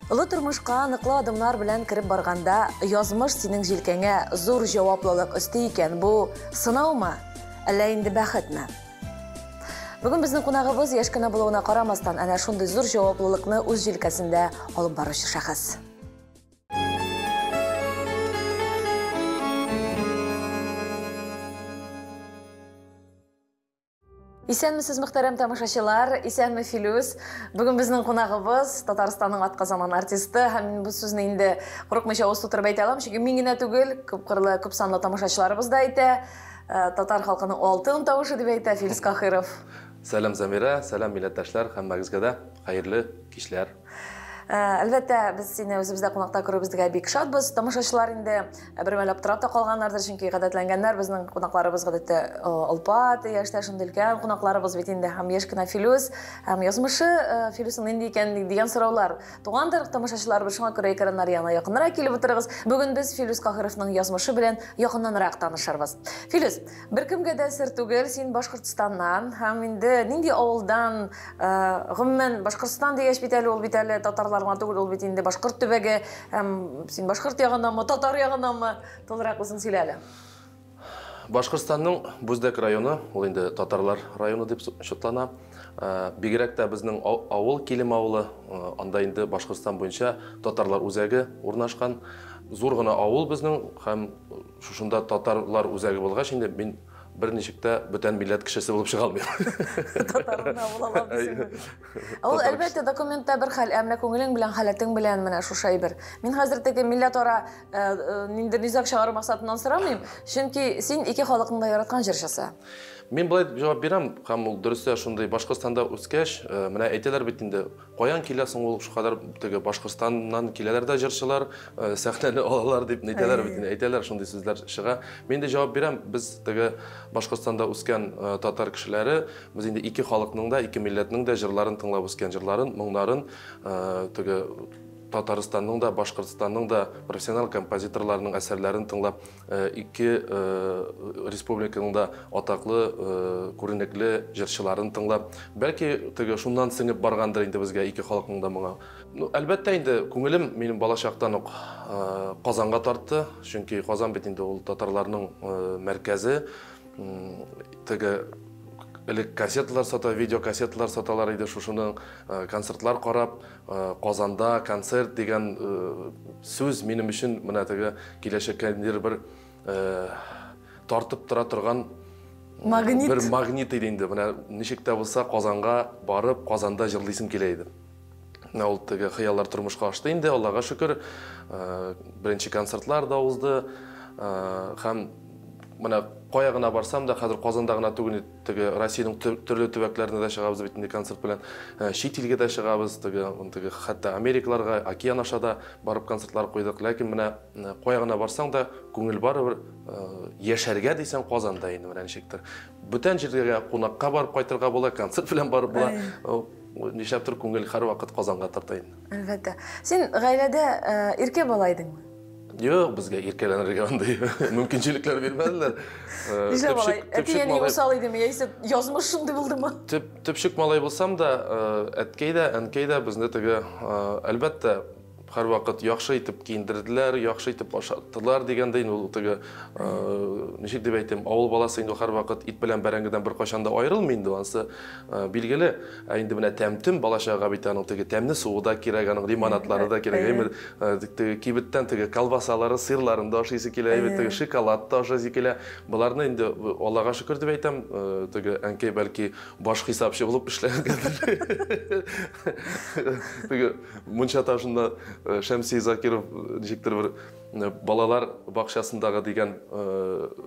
Олы тормышка ныклы адымнар белән кереп барганда, язмыш синең җилкәңә зур җаваплылык өсти икән, бу сынаумы, әллә инде бәхетме? Бүген безнең кунагыбыз яшь кенә булуына карамастан, әнә шундый зур җаваплылыкны үз җилкәсендә алып баручы шәхес. Исәнмесез, мөхтәрәм тамашачылар, исәнме, Филүс. Бүген безнең кунагыбыз Татарстанның атказанган артисты, һәм мин бу сүзне инде курыкмыйча авыз тутырып әйтә алам, чөнки мин генә түгел, күпкырлы, күп санлы тамашачыларыбыз да әйтә. Татар халкының алтын тавышы дип әйтә Филүс Каһиров. Сәлам, Замирә, сәлам, милләттәшләр, һәммәгезгә дә хәерле кичләр. Әлбәттә, без сине үзебездә кунакта күрүебезгә бик шатбыз. Тамашачылар инде бер мәл аптырап та калганнардыр, чөнки гадәтләнгәннәр, безнең кунакларыбыз гадәттә олпат яшьтә, шундый өлкән кунакларыбыз бит инде, һәм яшь кенә Филүс, һәм язмышы Филүснең нинди икән дигән сораулар тугандыр тамашачыларыбыз, шуңа күрә экраннар янына якынрак килеп утырыгыз. Бүген без Филүс Каһировның язмышы белән якыннанрак танышырбыз. Филүс, беркемгә дә сер түгел, син Башкортстаннан, һәм инде нинди авылдан, гомумән, Башкортстан дигәч бит әле ул бит әле татарлар гына түгел, ул бит инде башкорт төбәге, һәм син башкорт ягыннанмы, татар ягыннанмы? Тулырак үзең сөйлә әле. Башкортстанның Бүздәк районы, ул инде татарлар районы дип чутлана. Бигрәк тә безнең авыл, Килем авылы, анда инде Башкортстан буенча татарлар үзәге урнашкан. Зур гына авыл безнең, һәм шушында татарлар үзәге булгач инде мин берничек тә бүтән милләт кешесе булып чыга алмыйм. Татар гына була алам дисеңме? Ул, әлбәттә, документта бер хәл, ә менә күңелең белән, халәтең белән менә шушы әйбер. Мин хәзер теге милләтара ниндидер низаг чыгару максатыннан сорамыйм, чөнки син ике халыкның да яраткан җырчысы. Мин болай дип җавап бирәм, һәм ул дөрестә шундый, Башкортстанда үскәч, менә әйтәләр бит инде, каян килә соң ул шулкадәр теге Башкортстаннан киләләр дә җырчылар, сәхнәне алалар дип әйтәләр бит инде, әйтәләр, шундый сүзләр чыга. Мин инде җавап бирәм, без теге Башкортстанда үскән татар кешеләре, без инде ике халыкның да, ике милләтнең дә җырларын тыңлап үскән, җырларын, моңнарын, теге Татарстанның да, Башкортстанның да профессионал композиторларының әсәрләрен тыңлап, ике республиканың да атаклы, күренекле җырчыларын тыңлап, бәлки теге шуннан сеңеп баргандыр инде безгә ике халыкның да моңа. Ну, әлбәттә инде, күңелем минем балачактан ук Казанга тартты, чөнки Казан бит инде ул татарларның мәркәзе. Теге элек кассеталар сата, видеокассеталар саталар иде, шушының концертлар карап, Казанда концерт дигән сүз минем өчен менә теге киләчәккә ниндидер бер тартып тора торган магнит. Бер магнит иде инде. Менә ничек тә булса Казанга барып, Казанда җырлыйсым килә иде. Менә ул теге хыяллар тормышка ашты инде, Аллага шөкер. Беренче концертлар да узды. Һәм менә кая гына барсам да, хәзер Казанда гына түгел, теге Россиянең төрле төбәкләренә дә чыгабыз бит инде концерт белән. Чит илгә дә чыгабыз, теге, теге хәтта Америкаларга, океан аша да барып концертлар куйдык. Ләкин менә кая гына барсаң да, күңел барыбер яшәргә дисәң Казанда инде менә ничектер. Бүтән җиргә кунакка барып кайтырга була, концерт белән барып була. Нишләптер күңел һәрвакыт Казанга тарта инде. Әлбәттә. Син гаиләдә иркә бала идеңме? Юк, безгә иркәләнергә андый мөмкинчелекләр бирмәделәр. Нишләп алай? Әти-әни усал идеме, яисә язмыш шундый булдымы? Төпчек малай булсам да, әткәй дә, әнкәй дә безне теге, әлбәттә, һәрвакыт яхшы итеп киендерделәр, яхшы итеп ашаттылар дигәндәй, инде ул теге, ничек дип әйтим, авыл баласы инде һәрвакыт ит белән бәрәңгедән беркайчан да аерылмый инде, анысы билгеле. Ә инде менә тәм-төм бала-чагага бит аның теге тәмле суы да кирәк, аның лимонадлары да кирәк, әйме, теге кибеттән теге колбасалары, сырларын да ашыйсы килә, әйме, теге шоколад та ашыйсы килә. Боларны инде Аллага шөкер дип әйтәм, теге әнкәй бәлки баш хисапчы булып эшләгәндер. Теге мунча ташында Шәмси Закиров ничектер бер балалар бакчасындагы дигән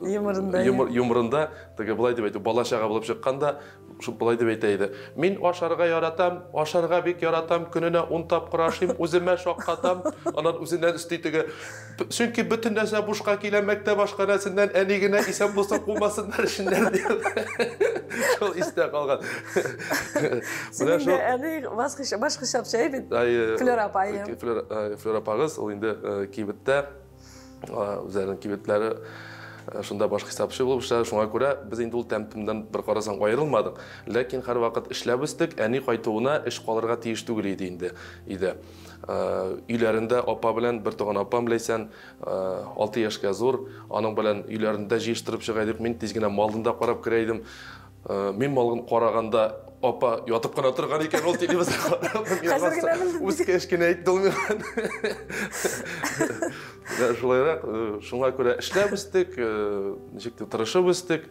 юморында, юморында теге болай дип әйтә, бала чага булып чыкканда шул болай дип әйтә иде. Мин ашарга яратам, ашарга бик яратам, көненә 10 тапкыр ашыйм, үземә шаккатам. Аннан үзеннән өсти теге. Чөнки бөтен нәрсә бушка килә мәктәп ашханәсеннән, әни генә исән булса кумасыннар эченнән дип. Шул истә калган. Менә шул. Әни баш хисапчы бит. Флера апа. Флера апагыз ул инде кибеттә, үзләренең кибетләре. Шунда баш хисапчы булып эшләде. Шуңа күрә без инде ул тәм-томнан бер карасаң аерылмадык. Ләкин һәрвакыт эшләп үстек. Әни кайтуына эш калырга тиеш түгел иде инде өйдә. Өйләрендә апа белән, бертуган апам Ләйсән, 6 яшькә зур, аның белән өйләрендә җыештырып чыга идек. Мин тиз генә малын да карап керә идем. Мин малын караганда апа ятып кына торган икән, ул телевизор карап. Хәзер генә белдем. Үскәч кенә әйтте ул миңа. Шулайрак, шуңа күрә эшләп үстек, ничек тә тырышып үстек.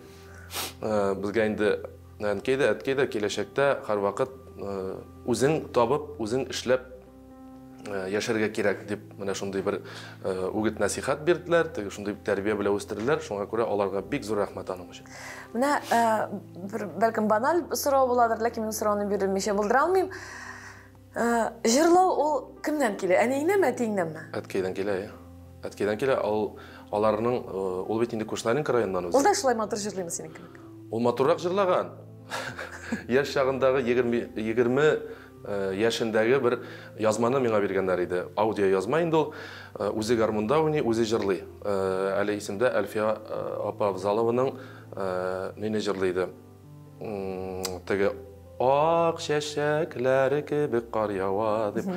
Безгә инде әнкәй дә, әткәй дә киләчәктә һәрвакыт үзең табып, үзең эшләп яшәргә кирәк дип менә шундый бер үгет нәсихәт бирделәр, теге шундый тәрбия белән үстерделәр. Шуңа күрә аларга бик зур рәхмәт аның өчен. Менә бер бәлкем баналь сорау буладыр, ләкин мин сорауны бирмичә булдыра алмыйм. Җырлау ул кемнән килә? Әниеңнәнме, әтиеңнәнме? Әткәйдән килә, иә. Әткәйдән килә. Ул аларның, ул бит инде Кушнаренко районыннан үзе. Ул да шулай матур җырлыймы синең кебек? Ул матуррак җырлаган. Яшь чагындагы 20 яшендәге бер язманы миңа биргәннәр иде. Аудио язма инде ул. Үзе гармунда уйный, үзе җырлый. Әле исемдә Әлфия апа Авзалованың нине җырлый иде. Теге ак чәчәкләре кебек кар ява дип.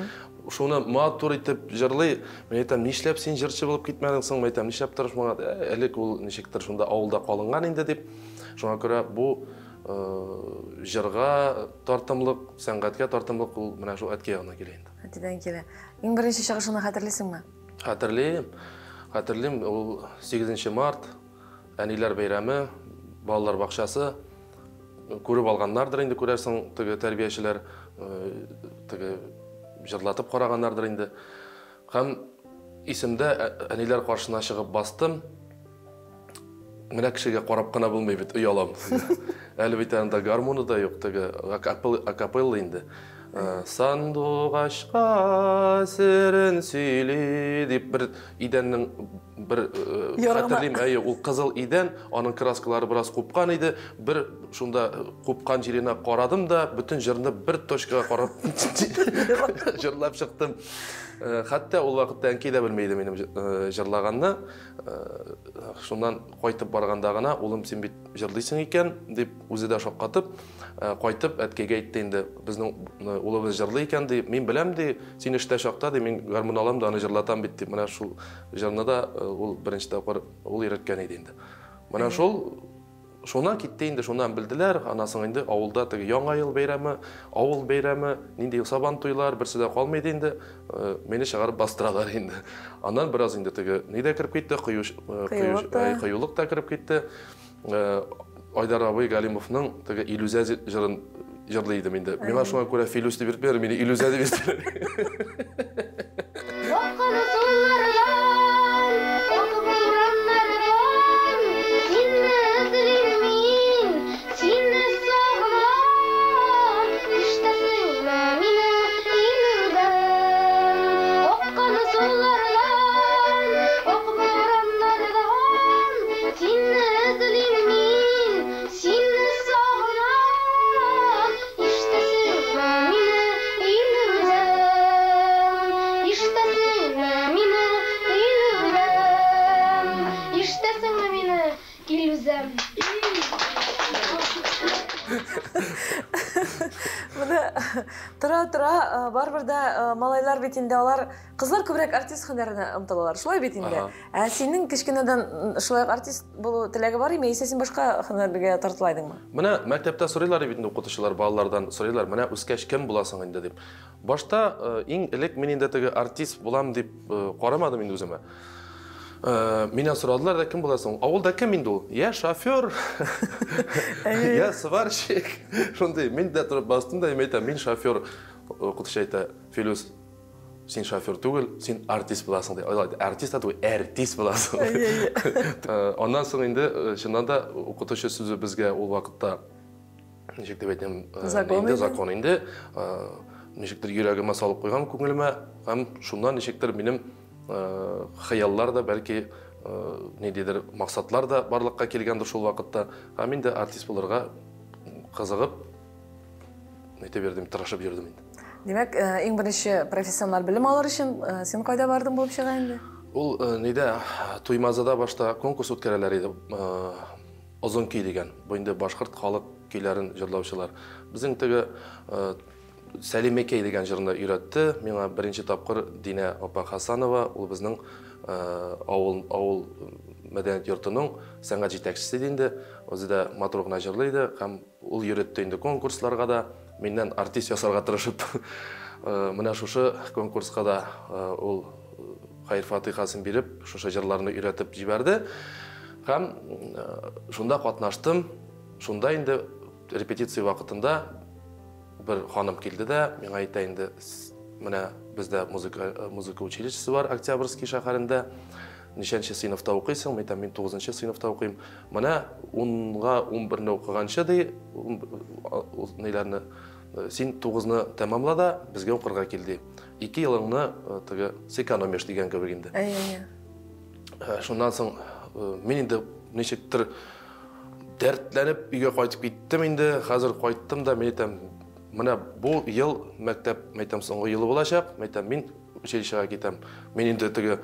Шуны матур итеп җырлый. Мин әйтәм, нишләп син җырчы булып китмәдең соң? Мин әйтәм, нишләп тырышмаган? Элек ул ничектер шунда авылда калынган инде дип. Шуңа күрә бу җырга тартымлык, сәнгатькә тартымлык ул менә шул әткәй ягына килә инде. Әтидән килә. Иң беренче чыгышыңны хәтерлисеңме? Хәтерлим. Хәтерлим, ул 8 март, әниләр бәйрәме, балалар бакчасы. Күреп алганнардыр инде, күрәсең, теге тәрбиячеләр, теге җырлатып караганнардыр инде. Һәм исемдә әниләр каршына чыгып бастым. Менә кешегә карап кына булмый бит, оялам. Әле бит анда гармоны да юк, теге акапелла инде. Сандугачка серен сөйли дип бер идәннең бер хәтерлим, әйе, ул кызыл идән, аның краскалары бераз купкан иде. Бер шунда купкан җиренә карадым да, бөтен җырны бер точкага карап җырлап чыктым. Хәтта ул вакытта әнкәй дә белми иде минем җырлаганны. Шуннан кайтып барганда гына, улым, син бит җырлыйсың икән, дип үзе дә шаккатып, кайтып әткәйгә әйтте инде, безнең улыбыз җырлый икән, ди, мин беләм, ди, син эштә чакта, ди, мин гармун алам да аны җырлатам бит, дип. Менә шул җырны да ул беренче тапкыр ул өйрәткән иде инде. Менә шул шуннан китте инде, шуннан белделәр. Аннан соң инде авылда теге Яңа ел бәйрәме, авыл бәйрәме, нинди сабан туйлар, берсе дә калмый иде инде. Мине чыгарып бастыралар инде. Аннан бераз инде теге ни дә кереп китте, кыюлык та кереп китте. Айдар абый Галимовның теге Илүзә җырын җырлый идем инде. Миңа шуңа күрә Филүс дип йөртмиләр, мине Илүзә дип йөртәләр. Тора-тора, барыбер дә малайлар бит инде алар, кызлар күбрәк артист һөнәренә омтылалар, шулай бит инде. Ә синең кечкенәдән шулай ук артист булу теләге бар име, яисә син башка һөнәргә тартыла идеңме? Менә мәктәптә сорыйлар бит инде укытучылар, балалардан сорыйлар, менә үскәч кем буласың инде дип. Башта иң элек мин инде теге артист булам дип карамадым инде үземә. Миннән сорадылар да, кем буласың? Авылда кем инде ул? Я шофер, я сварщик. Шундый, мин дә торып бастым да, әйтәм, мин шофер. Укытучы әйтә, Филүс, син шофер түгел, син артист буласың, ди. Алай, артист та түгел, артист буласың. Аннан соң инде, чыннан да, укытучы сүзе безгә ул вакытта, ничек дип әйтәм, инде закон инде, ничектер йөрәгемә салып куйган күңелемә, һәм шуннан ничектер минем хыяллар да, бәлки ниндидер максатлар да барлыкка килгәндер шул вакытта. Һәм инде артист булырга кызыгып, әйтә бирдем, тырышып йөрдем инде. Димәк, иң беренче профессиональ белем алыр өчен син кайда бардың булып чыга инде? Ул нидә, Туймазыда башта конкурс үткәрәләр иде. Озын көй дигән. Бу инде башкорт халык көйләрен җырлаучылар. Безнең теге Сәлимәкәй дигән җырны өйрәтте. Миңа беренче тапкыр Динә апа Хасанова, ул безнең авыл мәдәният йортының сәнгать җитәкчесе иде инде. Үзе дә матур гына җырлый иде һәм ул йөретте инде конкурсларга да. Миннән артист ясарга тырышып, менә шушы конкурска да ул хәер-фатыйхасын биреп, шушы җырларны өйрәтеп җибәрде. Һәм шунда катнаштым. Шунда инде репетиция вакытында бер ханым килде дә, миңа әйтә инде, менә бездә музыка училищесы бар Октябрьский шәһәрендә. Ничәнче сыйныфта укыйсың? Мин әйтәм, мин 9нчы сыйныфта укыйм. Менә 10-га 11-не укыганчы ди, ниләрне, син 9-ны тәмамла да, безгә укырга кил ди. 2 елыңны теге сэкономишь дигән кебек инде. Әйе. Шуннан соң мин инде ничектер дәртләнеп өйгә кайтып киттем инде. Хәзер кайттым да, мин әйтәм, менә бу ел мәктәп, мин әйтәм, соңгы елы булачак. Мин әйтәм, мин училищега китәм. Мин инде теге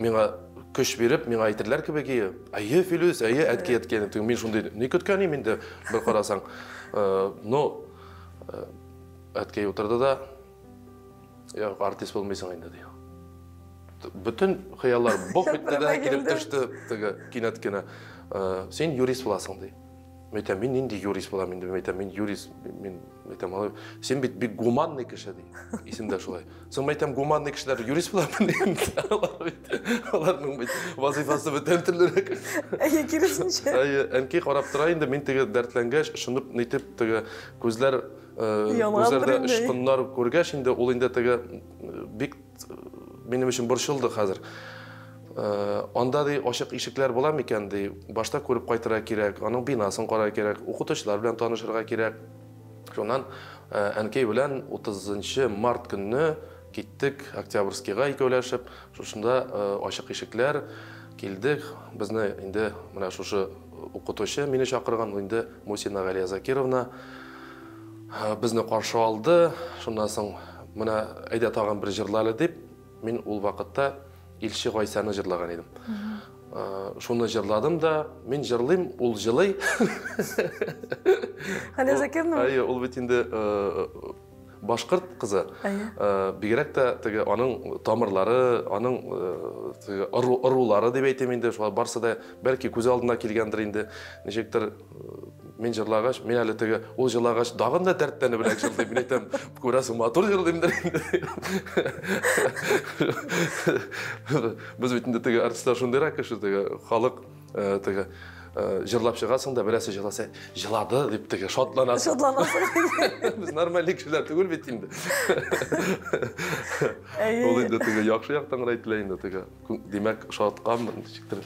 миңа көч биреп, миңа әйтерләр кебек, әйе, Филүс, әйе, әткәй, әткәй. Теге мин шундый ни көткән идем инде, бер карасаң. Но әткәй утырды да, юк, артист булмыйсың инде, ди. Бөтен хыяллар бух итте дә килеп төште теге кинәт кенә. Син юрист буласың, ди. Мин әйтәм, мин нинди юрист булам инде? Мин әйтәм, мин юрист, мин әйтәм, алай, син бит бик гуманный кеше, ди. Исемдә шулай. Соң мин әйтәм, гуманный кешеләр юрист буламыни инде? Алар бит, аларның бит вазифасы бүтән төрлерәк. Әйе, киресенчә. Әйе, әнкәй карап тора инде, мин теге дәртләнгәч, шуны нитеп теге күзләр, күзләрдә очкыннар күргәч инде, ул инде теге бик минем өчен борчылды хәзер. Анда ди ачык ишекләр була микән ди, башта күреп кайтырга кирәк, аның бинасын карарга кирәк, укытучылар белән танышырга кирәк. Шуннан әнкәй белән 30 март көнне киттек Октябрьскийга икәүләшеп, шушында ачык ишекләр килдек. Безне инде менә шушы укытучы мине чакырган, инде Мусина Галия Закировна безне каршы алды. Шуннан соң менә әйдә тагын бер җырла әле дип, мин ул вакытта Илче Гайсаны җырлаган идем. Шуны җырладым да, мин җырлыйм, ул җылый. Галия Закировна? Әйе, ул бит инде башкорт кызы. Бигрәк тә теге аның тамырлары, аның теге ырулары дип әйтим инде, шулар барсы да бәлки күз алдына килгәндер инде. Ничектер мин җырлагач, мин әле теге ул җырлагач тагын да дәртләнебрәк җырлыйм. Мин әйтәм, күрәсең, матур җырлыймдыр инде. Без бит инде теге артистлар шундыйрак кеше, теге халык теге җырлап чыгасың да, берәрсе җырласа, җылады дип теге шатланасың. Шатланасың. Без нормаль кешеләр түгел бит инде. Ул инде теге яхшы яктан гына әйтелә инде теге. Димәк, шатканмын, ничектер.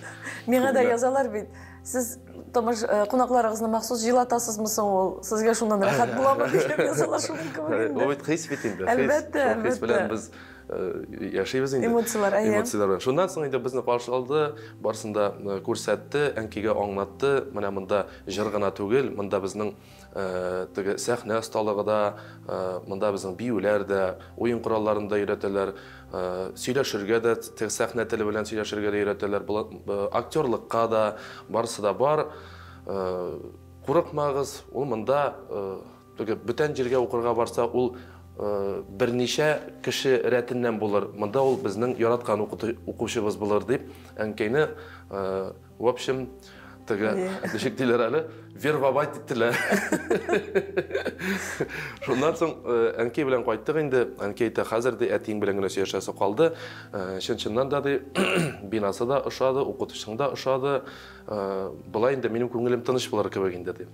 Миңа да язалар бит. Сез кунакларыгызны махсус җылатасызмы соң ул? Сезгә шуннан рәхәт буламы дип язалар шуның кебек инде. Ул бит хис бит инде. Әлбәттә, Шул хис белән без яшибез инде. Эмоцияләр, әйе. Эмоцияләр белән. Шуннан соң инде безне каршы алды, барысын да күрсәтте, әнкәйгә аңлатты. Менә монда җыр гына түгел, монда безнең теге сәхнә осталыгы да, монда безнең биюләр дә, уен коралларын да өйрәтәләр, сөйләшергә дә, теге сәхнә теле белән сөйләшергә дә өйрәтәләр, актерлыкка да, барысы да бар. Курыкмагыз, ул монда теге бүтән җиргә укырга барса, ул берничә кеше рәтеннән булыр. Монда ул безнең яраткан укучыбыз булыр дип, әнкәйне, в общем, теге, ничек диләр әле, вербовать иттеләр. Шуннан соң әнкәй белән кайттык инде. Әнкәй әйтә, хәзер ди, әтиең белән генә сөйләшәсе калды. Чын-чыннан да ди, бинасы да ошады, укытучың да ошады. Болай инде минем күңелем тыныч булыр кебек инде ди.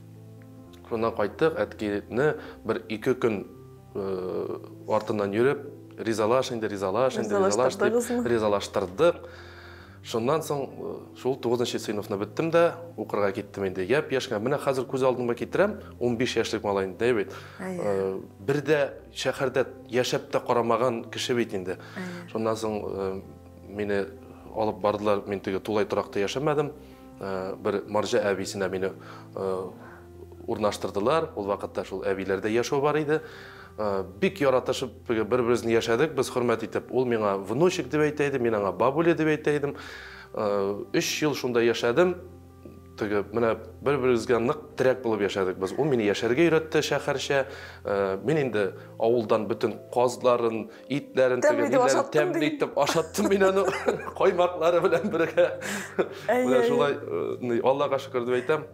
Шуннан кайттык, әткәйне бер ике көн артыннан йөреп, ризалаш инде, ризалаш инде, ризалаш дип, ризалаштырдык. Шуннан соң шул 9нчы сыйныфны беттем дә, укырга киттем инде. Япь-яшь кенә. Менә хәзер күз алдыма китерәм, 15 яшьлек малай инде, бит. Бер дә шәһәрдә яшәп тә карамаган кеше бит инде. Шуннан соң мине алып бардылар, мин теге тулай торакта яшәмәдем. Бер марҗа әбисенә мине урнаштырдылар. Ул вакытта шул әбиләрдә яшәү бар иде. Бик яратышып бер-беребезне яшәдек, без хөрмәт итеп. Ул миңа внучек дип әйтә иде, мин аңа бабуля дип әйтә идем. 3 ел шунда яшәдем. Теге менә бер-беребезгә нык терәк булып яшәдек без. Ул мине яшәргә өйрәтте шәһәрчә. Мин инде авылдан бөтен казларын, итләрен, теге ниләрен тәмле итеп ашаттым мин аны каймаклары белән бергә. Менә шулай, Аллага шөкер дип әйтәм.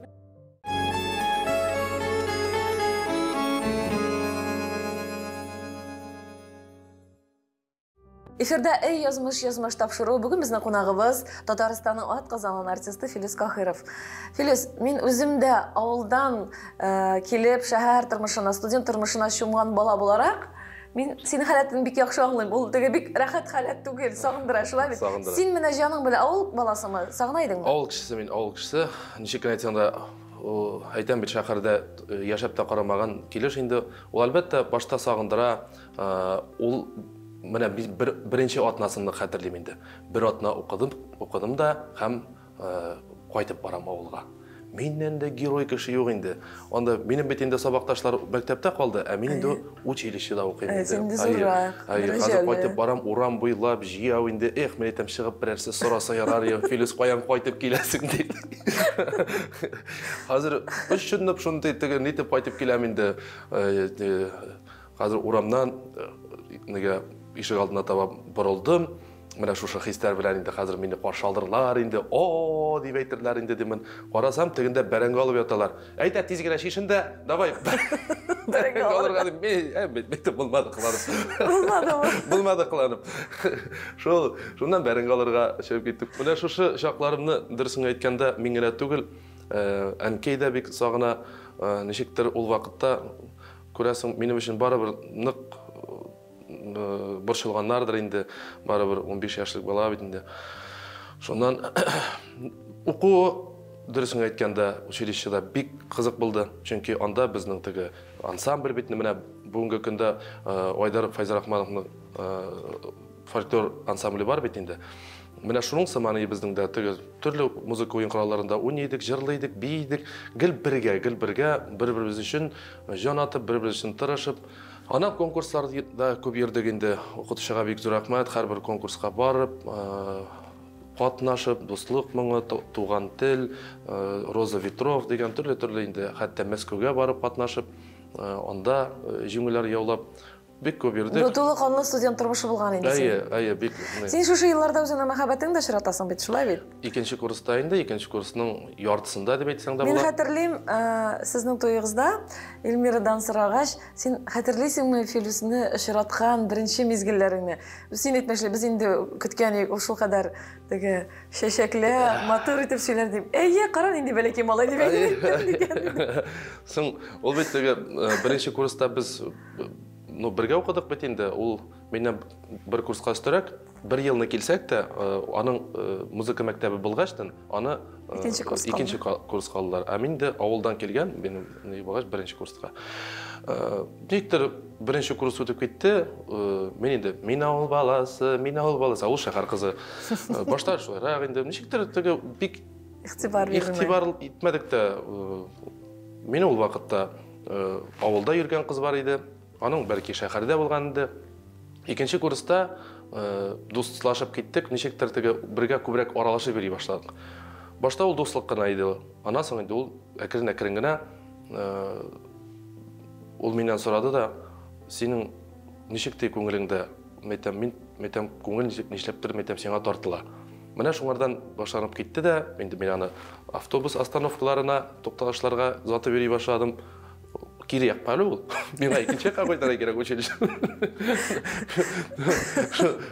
Эфирда Эй, язмыш, язмыш тапшыруы. Бүген безнең кунагыбыз Татарстанның ат казанган артисты Филүс Каһиров. Филүс, мин үзем дә авылдан килеп шәһәр тормышына, студент тормышына чумган бала буларак, мин синең халәтеңне бик яхшы аңлыйм. Ул теге бик рәхәт халәт түгел, сагындыра, шулай бит? Сагындыра. Син менә җаның белән авыл баласымы? Сагына идеңме? Авыл кешесе мин, авыл кешесе. Ничек кенә әйтсәң дә, әйтәм бит, шәһәрдә яшәп тә карамаган килеш инде. Ул әлбәттә башта сагындыра. Ул менә бер, беренче атнасын хәтерлим инде. Бер атна укыдым, укыдым да һәм кайтып барам авылга. Миннән дә герой кеше юк инде. Анда минем бит инде сабакташлар мәктәптә калды, ә мин инде училищеда укыйм инде. Син инде зуррак, хәзер кайтып барам, урам буйлап җыяу инде. Эх, мин әйтәм, чыгып берәрсе сораса ярар, я, Филүс, каян кайтып киләсең дип. Хәзер очынып шундый теге нитеп кайтып киләм инде. Хәзер урамнан нигә ишек алдына таба борылдым. Менә шушы хисләр белән инде хәзер мине каршы алдырлар инде. О, дип әйтерләр инде димен. Карасам, тегендә бәрәңге алып яталар. Әйдә, тиз генә чишен дә, давай. Бәрәңге алырга дип. Мин бит булмады кыланып. Булмадымы? Булмады кыланып. Шул, шуннан бәрәңге алырга чыгып киттек. Менә шушы чакларымны дөресен әйткәндә, мин генә түгел, әнкәй дә бик сагына. Ничектер ул вакытта, күрәсең, минем өчен барыбер нык борчылганнардыр инде, барыбер 15 яшьлек бала бит инде. Шуннан уку, дөресен әйткәндә, училищеда бик кызык булды, чөнки анда безнең теге ансамбль бит менә бүгенге көндә Айдар Фәйзрахмановның фольклор ансамбле бар бит инде. Менә шуның сыман безнең дә теге төрле музыка уен коралларында уйный идек, җырлый идек, бии идек, гел бергә, гел бергә, бер-беребез өчен җан атып, бер-беребез өчен тырышып. Ана конкурсларда күп йөрдек инде. Укытучыга бик зур рәхмәт, һәрбер конкурска барып, катнашып, дуслык моңы, туган тел, Роза ветров дигән төрле-төрле инде, хәтта Мәскәүгә барып катнашып, анда җиңүләр яулап, бик күп йөрдек. Бу тулы канлы студент тормышы булган инде. Әйе, әйе, бик. Син шушы елларда үзеңнең мәхәббәтеңне дә очратасың бит, шулай бит? Икенче курста инде, икенче курсның яртысында дип әйтсәң дә була. Мин хәтерлим, сезнең туегызда Эльмирадан сорагач, син хәтерлисеңме Филүсне очраткан беренче мизгелләреңне? Син әйтмешли, без инде көткән идек, ул шулкадәр теге чәчәкле, матур итеп сөйләр дип. Әйе, кара нинди бәләкәй малай дип әйттем. Соң, ул бит теге беренче курста без ну, бергә укыдык бит инде, ул миннән бер курска өстәрәк, бер елны килсәк тә, аның музыка мәктәбе булгачтын, аны икенче курска алдылар. Ә мин дә авылдан килгән, минем ни булгач, беренче курска. Никтер беренче курс үтеп китте, мин инде, мин авыл баласы, мин авыл баласы, авыл шәһәр кызы. Башта шулайрак инде, ничектер теге бик игътибар бирмәй. Игътибар итмәдек тә. Мин ул вакытта авылда йөргән кыз бар иде. Аның бәлки шәһәрдә булган иде. Икенче курста дуслашып киттек, ничектер теге бергә күбрәк аралашып йөри башладык. Башта ул дуслык кына иде. Аннан соң инде ул әкрен-әкрен генә ул миннән сорады да, синең ничек ти күңелеңдә, мәйтәм, мин, мәйтәм, күңел ничек нишләптер, мәйтәм, сиңа тартыла. Менә шуңардан башланып китте дә, инде мин аны автобус остановкаларына, тукталышларга озатып йөри башладым. Кире якка әле ул. Миңа икенче якка кайтарга кирәк училище.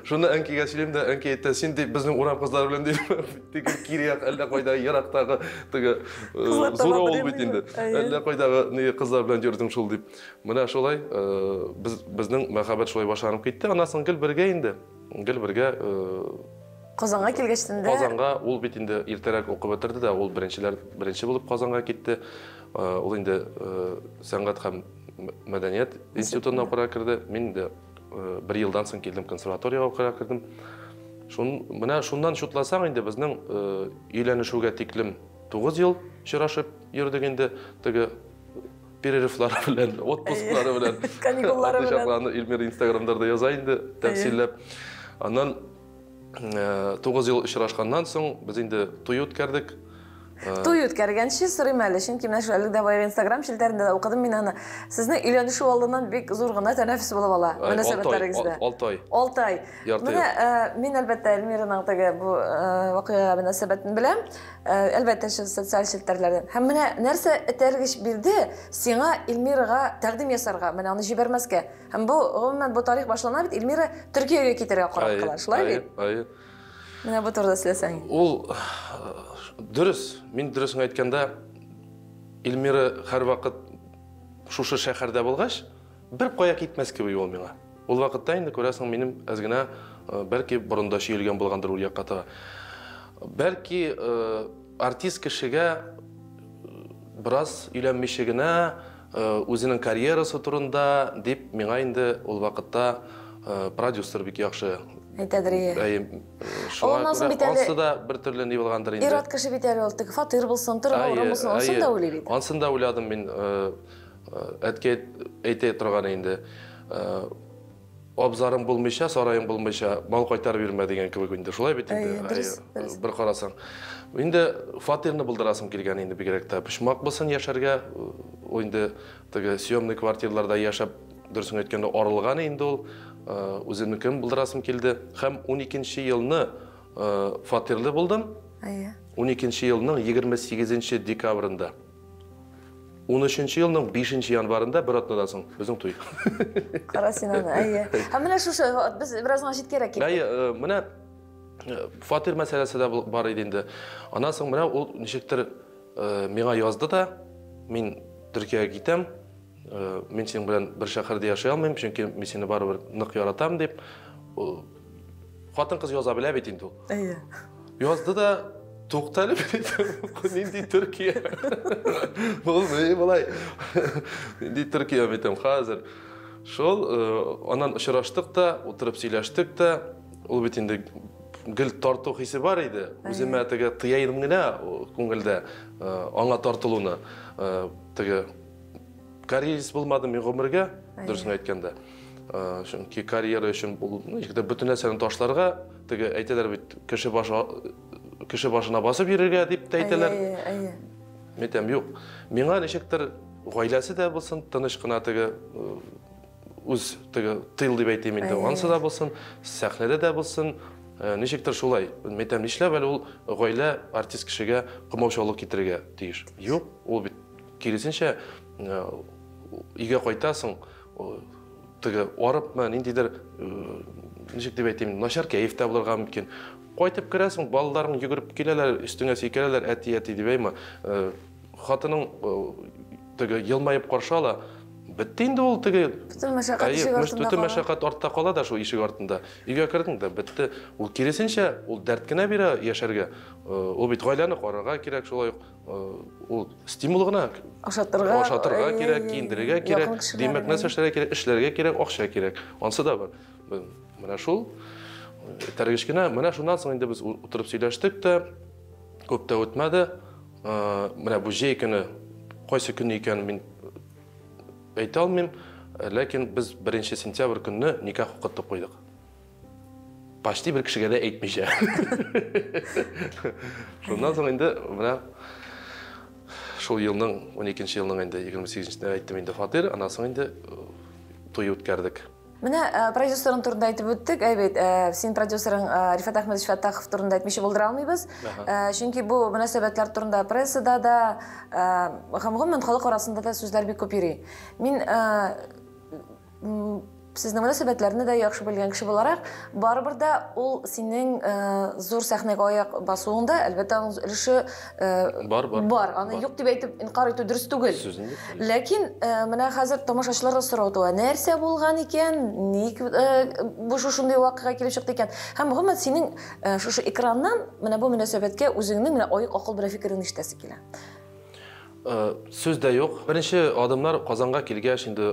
Шуны әнкәйгә сөйлим дә, әнкәй әйтә, син дип безнең урам кызлары белән дип, теге кире як әллә кайда ерактагы теге зур авыл бит инде. Әллә кайдагы ни кызлар белән йөрдең шул дип. Менә шулай без безнең мәхәббәт шулай башланып китте. Аннан соң гел бергә инде. Гел бергә Казанга килгәчтен дә. Казанга ул бит инде иртәрәк укып бетерде дә, ул беренчеләр беренче булып Казанга китте. Ул инде сәнгать һәм мәдәният институтына укырга керде. Мин инде бер елдан соң килдем, консерваториягә укырга кердем. Шун, менә шуннан чутласаң инде безнең өйләнешүгә тиклем 9 ел очрашып йөрдек инде. Теге перерывлары белән, отпусклары белән. Каникуллары белән. Чакларны Эльмира Инстаграмдарда яза инде тәфсилләп. Аннан 9 ел очрашканнан соң без инде туй үткәрдек. Туй үткәргәнче сорыйм әле, чөнки менә шул әлеге дә баягы Инстаграм челтәрендә дә укыдым мин аны. Сезнең өйләнешү алдыннан бик зур гына тәнәфес булып ала мөнәсәбәтләрегездә. 6 ай. 6 ай. Менә мин әлбәттә Эльмираның теге бу вакыйгага мөнәсәбәтен беләм. Әлбәттә, шул социаль челтәрләрдән. Һәм менә нәрсә этәргеч бирде сиңа Эльмирага тәкъдим ясарга, менә аны җибәрмәскә. Һәм бу, гомумән, бу тарих башлана бит, Эльмира Төркиягә китәргә карар кыла, шулай бит? Әйе. Менә бу турыда сөйләсәң. Ул дөрес, мин дөресен әйткәндә, Эльмира һәрвакыт шушы шәһәрдә булгач, бер кая китмәс кебек ул миңа. Ул вакытта инде күрәсең, минем әз генә бәлки борында чөелгән булгандыр ул якка таба. Бәлки артист кешегә бераз өйләнмичә генә үзенең карьерасы турында дип миңа инде ул вакытта продюсер бик яхшы әйтәдер. Әйе. Шуңа күрә ансы да бер төрле ни булгандыр инде. Ир-ат кеше бит әле ул, теге фатир булсын, торырга урын булсын, ансын да уйлый бит. Ансын да уйладым мин, әткәй әйтә торган инде. Абзарың булмыйча, сараең булмыйча, мал кайтарып йөрмә дигән кебек инде. Шулай бит инде. Бер карасаң. Инде фатирны булдырасым килгән инде бигрәк тә. Почмак булсын яшәргә, ул инде теге съемный квартираларда яшәп, дөресен әйткәндә, арылган инде ул. Үземнекен булдырасым килде. Һәм 12 елны фатирлы булдым. 12 елның 28 декабрендә. 13 елның 5 январында бер атнадан соң безнең туй. Кара син аны, әйе. Һәм менә шушы, без бераз гына читкәрәк киттек. Әйе, менә фатир мәсьәләсе дә бар иде инде. Аннан соң менә ул ничектер миңа язды да, мин Төркиягә китәм, мин синең белән бер шәһәрдә яшәй алмыйм, чөнки мин сине барыбер нык яратам дип. Хатын-кыз яза белә бит инде ул. Әйе. Язды да, туктале бит, нинди Төркия? Бул ни болай? Нинди Төркия бит хәзер. Шул, аннан очраштык та, утырып сөйләштек тә, ул бит инде гел тарту хисе бар иде. Үземә теге тыя идем генә күңелдә, аңа тартылуны. Теге карьерист булмадым мин гомергә, дөресен әйткәндә. Чөнки карьера өчен ул бөтен нәрсәне ташларга, теге әйтәләр бит, кеше башына басып йөрергә дип тә әйтәләр. Мин әйтәм, юк. Миңа ничектер гаиләсе дә булсын, тыныч кына теге үз теге тыл дип әйтим инде, ансы да булсын, сәхнәдә дә булсын, ничектер шулай. Мин әйтәм, нишләп әле ул гаилә артист кешегә комаучаулык китерергә тиеш? Юк, ул бит киресенчә өйгә кайтасың, теге арыпмы, ниндидер, ничек дип әйтим, начар кәефтә булырга мөмкин. Кайтып керәсең, балаларың йөгереп киләләр, өстеңә сикерәләр, әти, әти дип әйме. Хатының теге елмаеп каршы ала. Бетте инде ул теге. Бөтен мәшәкать ишек артында. Бөтен мәшәкать артта кала да шул ишек артында. Өйгә кердең дә бетте. Ул киресенчә, ул дәрт кенә бирә яшәргә. Ул бит гаиләне карарга кирәк, шулай ук ул стимул гына. Ашатырга, ашатырга кирәк, киендерергә кирәк, димәк, нәрсә эшләргә кирәк, эшләргә кирәк, акча кирәк. Ансы да бар. Менә шул этәргеч кенә. Менә шуннан соң инде без утырып сөйләштек тә, күп тә үтмәде. Менә бу җәй көне, кайсы көн икәнен мин әйтә алмыйм, ләкин без 1 сентябрь көнне никах укытып куйдык. Почти бер кешегә дә әйтмичә. Шуннан соң инде менә шул елның, 12 елның инде 28-нчесендә әйттем инде фатир, аннан соң инде туй үткәрдек. Менә продюсерың турында әйтеп үттек, әй бит, син продюсерың Рифат Әхмәтович Фәттахов турында әйтмичә булдыра алмыйбыз. Чөнки бу мөнәсәбәтләр турында прессада да, һәм гомумән халык арасында да сүзләр бик күп йөри. Мин сезнең мөнәсәбәтләрне дә яхшы белгән кеше буларак, барыбер дә ул синең зур сәхнәгә аяк басуыңда, әлбәттә, аның өлеше бар, бар. Бар. Аны юк дип әйтеп инкар итү дөрес түгел. Ләкин менә хәзер тамашачыларда сорау туа, нәрсә булган икән, ник бу шушындый вакыйга килеп чыкты икән? Һәм гомумән синең шушы экраннан менә бу мөнәсәбәткә үзеңнең менә аек акыл белән фикереңне ишетәсе килә. Сүз дә юк. Беренче адымнар Казанга килгәч, инде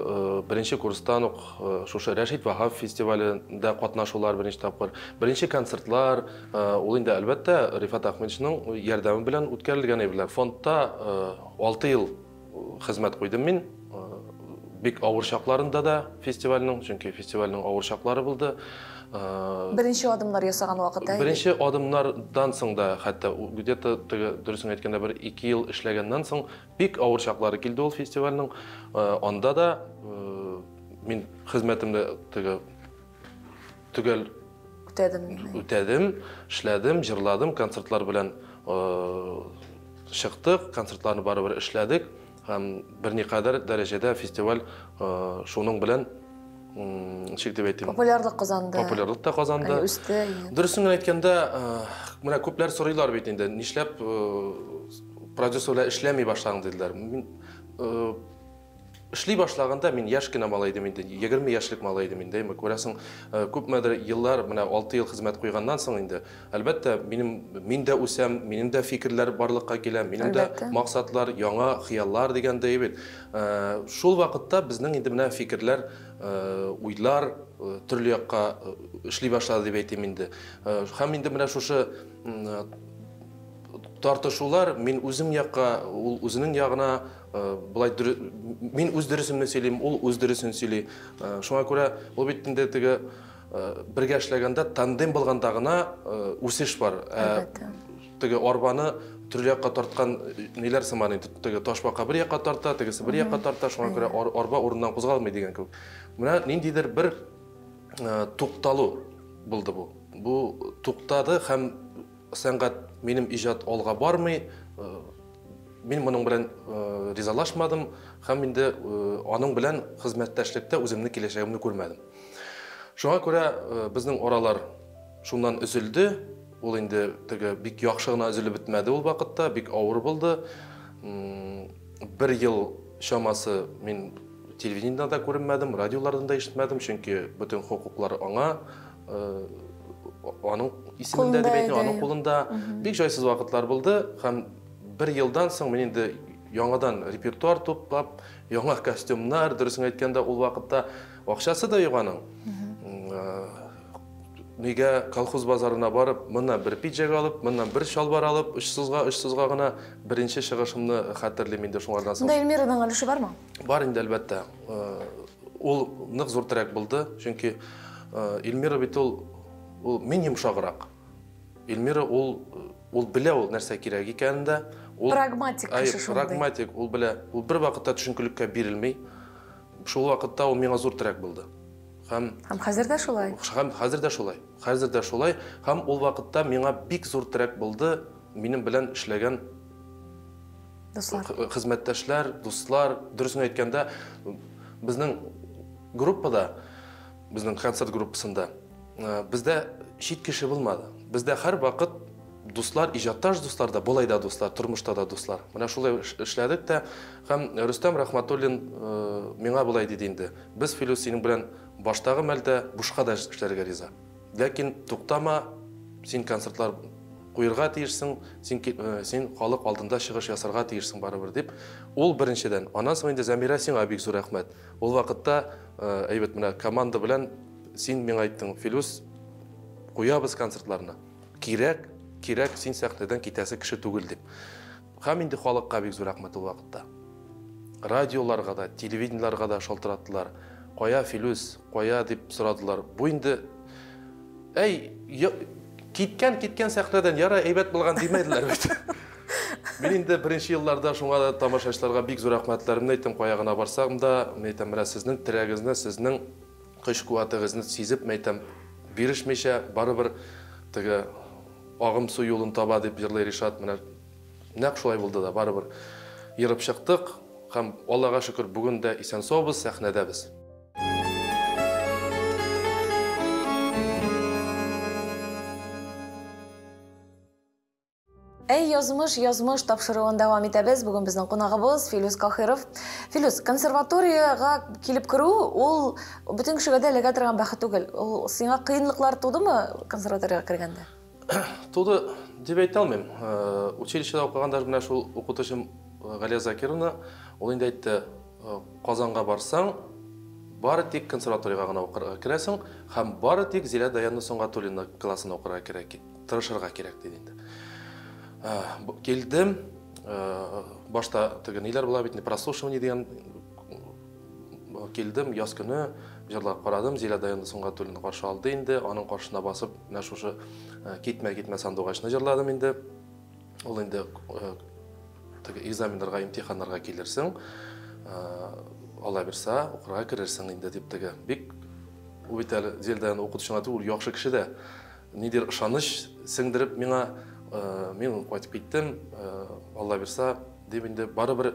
беренче курстан ук шушы Рәшит Ваһап фестивалендә катнашулар беренче тапкыр, беренче концертлар, ул инде әлбәттә Рифат Әхмәтовичның ярдәме белән үткәрелгән әйберләр. Фондта 6 ел хезмәт куйдым мин. Бик авыр чакларында да фестивальнең, чөнки фестивальнең авыр чаклары булды. Беренче адымнар ясаган вакытта. Беренче адымнардан соң да, хәтта где-то дөресен әйткәндә бер 2 ел эшләгәннән соң бик авыр чаклары килде ул фестивальнең. Анда да мин хезмәтемне теге төгәл үтәдем, эшләдем, җырладым, концертлар белән чыктык, концертларны барыбер эшләдек. Һәм берникадәр дәрәҗәдә фестиваль шуның белән ничек дип әйтим? Популярлык казанды. Популярлык та казанды. Үсте. Дөресен генә әйткәндә, менә күпләр сорыйлар бит инде, нишләп продюсер белән эшләми башладың диделәр. Мин эшли башлаганда мин яшь кенә малай идем инде, 20 яшьлек малай идем инде. Күрәсең, күпмедер еллар, менә 6 ел хезмәт куйганнан соң инде, әлбәттә, мин дә үсәм, минем дә фикерләр барлыкка килә, минем дә максатлар, яңа хыяллар дигәндәй бит. Шул вакытта безнең инде менә фикерләр, уйлар төрле якка эшли башлады дип әйтим инде. Һәм инде менә шушы тартышулар, мин үзем якка, ул үзенең ягына, былай мин үз дөресемне сөйлим, ул үз дөресен сөйли. Шуңа күрә ул бит инде теге бергә эшләгәндә тандем булганда гына үсеш бар. Теге арбаны төрле якка тарткан ниләр сыман инде, теге ташбака бер якка тарта, тегесе бер якка тарта, шуңа күрә арба урыннан кузгалмый дигән кебек. Менә ниндидер бер тукталу булды бу. Бу туктады һәм сәнгать, минем иҗат алга бармый. Мин моның белән ризалашмадым һәм инде аның белән хезмәттәшлектә үземне киләчәгемне күрмәдем. Шуңа күрә безнең аралар шуннан өзелде. Ул инде теге бик яхшы гына өзелеп бетмәде ул вакытта, бик авыр булды. Бер ел чамасы мин телевидениедә дә күренмәдем, радиолардан да ишетмәдем, чөнки бөтен хокуклар аңа, аның исемендә дип әйтим, аның кулында. Бик җайсыз вакытлар булды һәм бер елдан соң мин инде яңадан репертуар туплап, яңа костюмнар, дөресен әйткәндә, ул вакытта акчасы да юк аның. Нигә колхоз базарына барып, моннан бер пиджак алып, моннан бер чалбар алып, очсызга гына беренче чыгышымны хәтерлим инде шуңардан соң. Монда Эльмираның өлеше бармы? Бар инде, әлбәттә. Ул нык зур терәк булды, чөнки Эльмира бит ул мин йомшаграк. Эльмира ул белә ул нәрсә кирәк икәнен дә. Прагматик кеше шундый. Прагматик, ул белә. Ул бер вакытта төшенкелеккә бирелми. Шул вакытта ул миңа зур терәк булды. Һәм хәзер дә шулай? Һәм хәзер дә шулай. Хәзер дә шулай. Һәм ул вакытта миңа бик зур терәк булды. Минем белән эшләгән дуслар, хезмәттәшләр, дуслар. Дөресен әйткәндә, безнең группада, безнең концерт группасында бездә чит кеше булмады. Бездә һәр вакыт дуслар, иҗатташ дуслар да, болай да дуслар, тормышта да дуслар. Менә шулай эшләдек тә. Һәм Рөстәм Рахматуллин миңа болай диде инде. Без Филүс синең белән баштагы мәлдә бушка да эшләргә риза. Ләкин туктама, син концертлар куярга тиешсең, син халык алдында чыгыш ясарга тиешсең барыбер дип. Ул беренчедән. Аннан соң инде Замира, сиңа бик зур рәхмәт. Ул вакытта әйбәт менә команда белән син миңа әйттең, Филүс, куябыз концертларны. Кирәк, кирәк, син сәхнәдән китәсе кеше түгел дип. Һәм инде халыкка бик зур рәхмәт ул вакытта. Радиоларга да, телевидениеларга да шалтыраттылар. Кая Филүс, кая дип сорадылар. Бу инде әй, киткән сәхнәдән яра әйбәт булган димәделәр бит. Мин инде беренче елларда шуңа да тамашачыларга бик зур рәхмәтләремне әйттем, кая гына барсам да, мин әйтәм, менә сезнең терәгегезне, сезнең көч куәтегезне сизеп, мин әйтәм, бирешмичә барыбер теге агым су юлын таба дип җырлый Ришат. Менә нәкъ шулай булды да, барыбер ерып чыктык һәм Аллага шөкер, бүген дә исән-саубыз, сәхнәдәбез. Әй, язмыш, язмыш тапшыруын дәвам итәбез. Бүген безнең кунагыбыз Филүс Каһиров. Филүс, консерваториягә килеп керү ул бөтен кешегә дә эләгә торган бәхет түгел. Ул сиңа кыенлыклар тудымы консерваториягә кергәндә? Туды дип әйтә алмыйм. Училищеда укыганда менә шул укытучым Галия Закировна, ул инде әйтте, Казанга барсаң, бары тик консерваториягә гына укырга керәсең һәм бары тик Зилә Даяновна Сөнгатуллина классына укырга кирәк, тырышырга кирәк диде инде. Килдем, Башта теге ниләр була бит, прослушивание дигән килдем, яз көне җырлап карадым. Зилә Даяновна Сөнгатуллина каршы алды инде. Аның каршына басып, менә шушы «Китмә, китмә сандугачны» җырладым инде. Ул инде теге экзаменнарга, имтиханнарга килерсең, Алла бирсә, укырга керерсең инде дип теге. Бик ул бит әле Зилә Даяновна укытучы гына түгел, ул яхшы кеше дә. Нидер ышаныч сеңдереп миңа, мин кайтып киттем, Алла бирсә, дип инде барыбер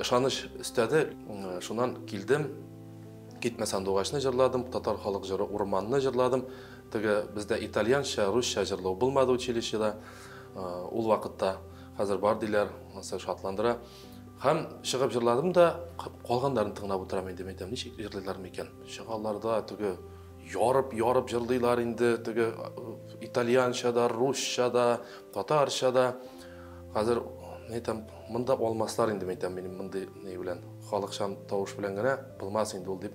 ышаныч өстәде. Шуннан килдем, «Китмә сандугачны» җырладым, татар халык җыры «Урманны» җырладым. Теге бездә итальянча, русча җырлау булмады училищеда ул вакытта. Хәзер бар диләр, анысы шатландыра. Һәм чыгып җырладым да, калганнарын тыңлап утырам инде, әйтәм, ничек җырлыйлар микән? Чыгалар да теге ярып-ярып җырлыйлар инде, теге итальянча да, русча да, татарча да. Хәзер, әйтәм, монда алмаслар инде, әйтәм, минем мондый ни белән, халыкчан тавыш белән генә булмас инде ул дип.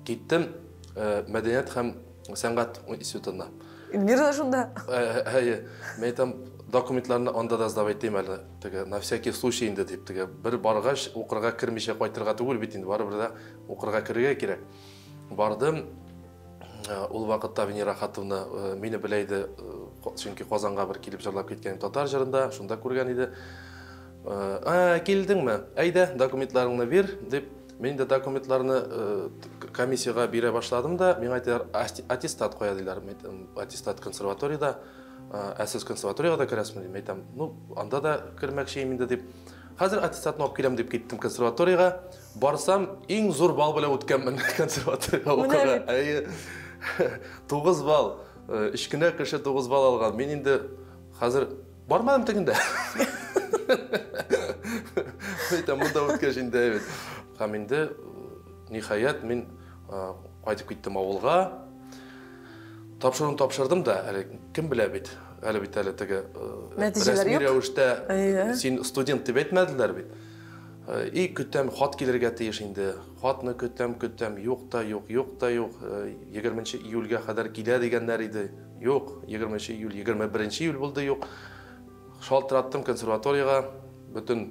Киттем мәдәният һәм сәнгать институтына. Эльмира да шунда. Әйе, мин әйтәм, документларны анда да сдавать итим әле, теге на всякий случай инде дип, теге бер баргач укырга кермичә кайтырга түгел бит инде, барыбер дә укырга керергә кирәк. Бардым, ул вакытта Венера Хатовна мине белә иде, чөнки Казанга бер килеп җырлап киткән татар җырында, шунда күргән иде. Килдеңме? Әйдә, документларыңны бир, дип, мин дә документларны комиссиягә бирә башладым да, миңа әйтәләр, аттестат куя диләр. Аттестат консерваториядә, ә сез консерваториягә дә керәсезме? Дим, әйтәм, ну, анда да кермәкче инде дип. Хәзер аттестатны алып киләм дип киттем консерваториягә. Барсам, иң зур балл белән үткәнмен консерваториягә укырга. Әйе. 9 балл. Өч кенә кеше 9 балл алган. Мин инде хәзер бармадым тегендә. Әйтәм, монда үткәч инде әйбәт. Һәм инде ниһаять мин кайтып киттем авылга. Тапшыруын тапшырдым да, әле кем белә бит, әле бит әле теге рәсми рәвештә син студент дип әйтмәделәр бит. И көтәм, хат килергә тиеш инде. Хатны көтәм, көтәм, юк та юк, юк та юк. 20 июльгә кадәр килә дигәннәр иде. Юк, 20 июль, 21 июль булды, юк. Шалтыраттым консерваториягә, бөтен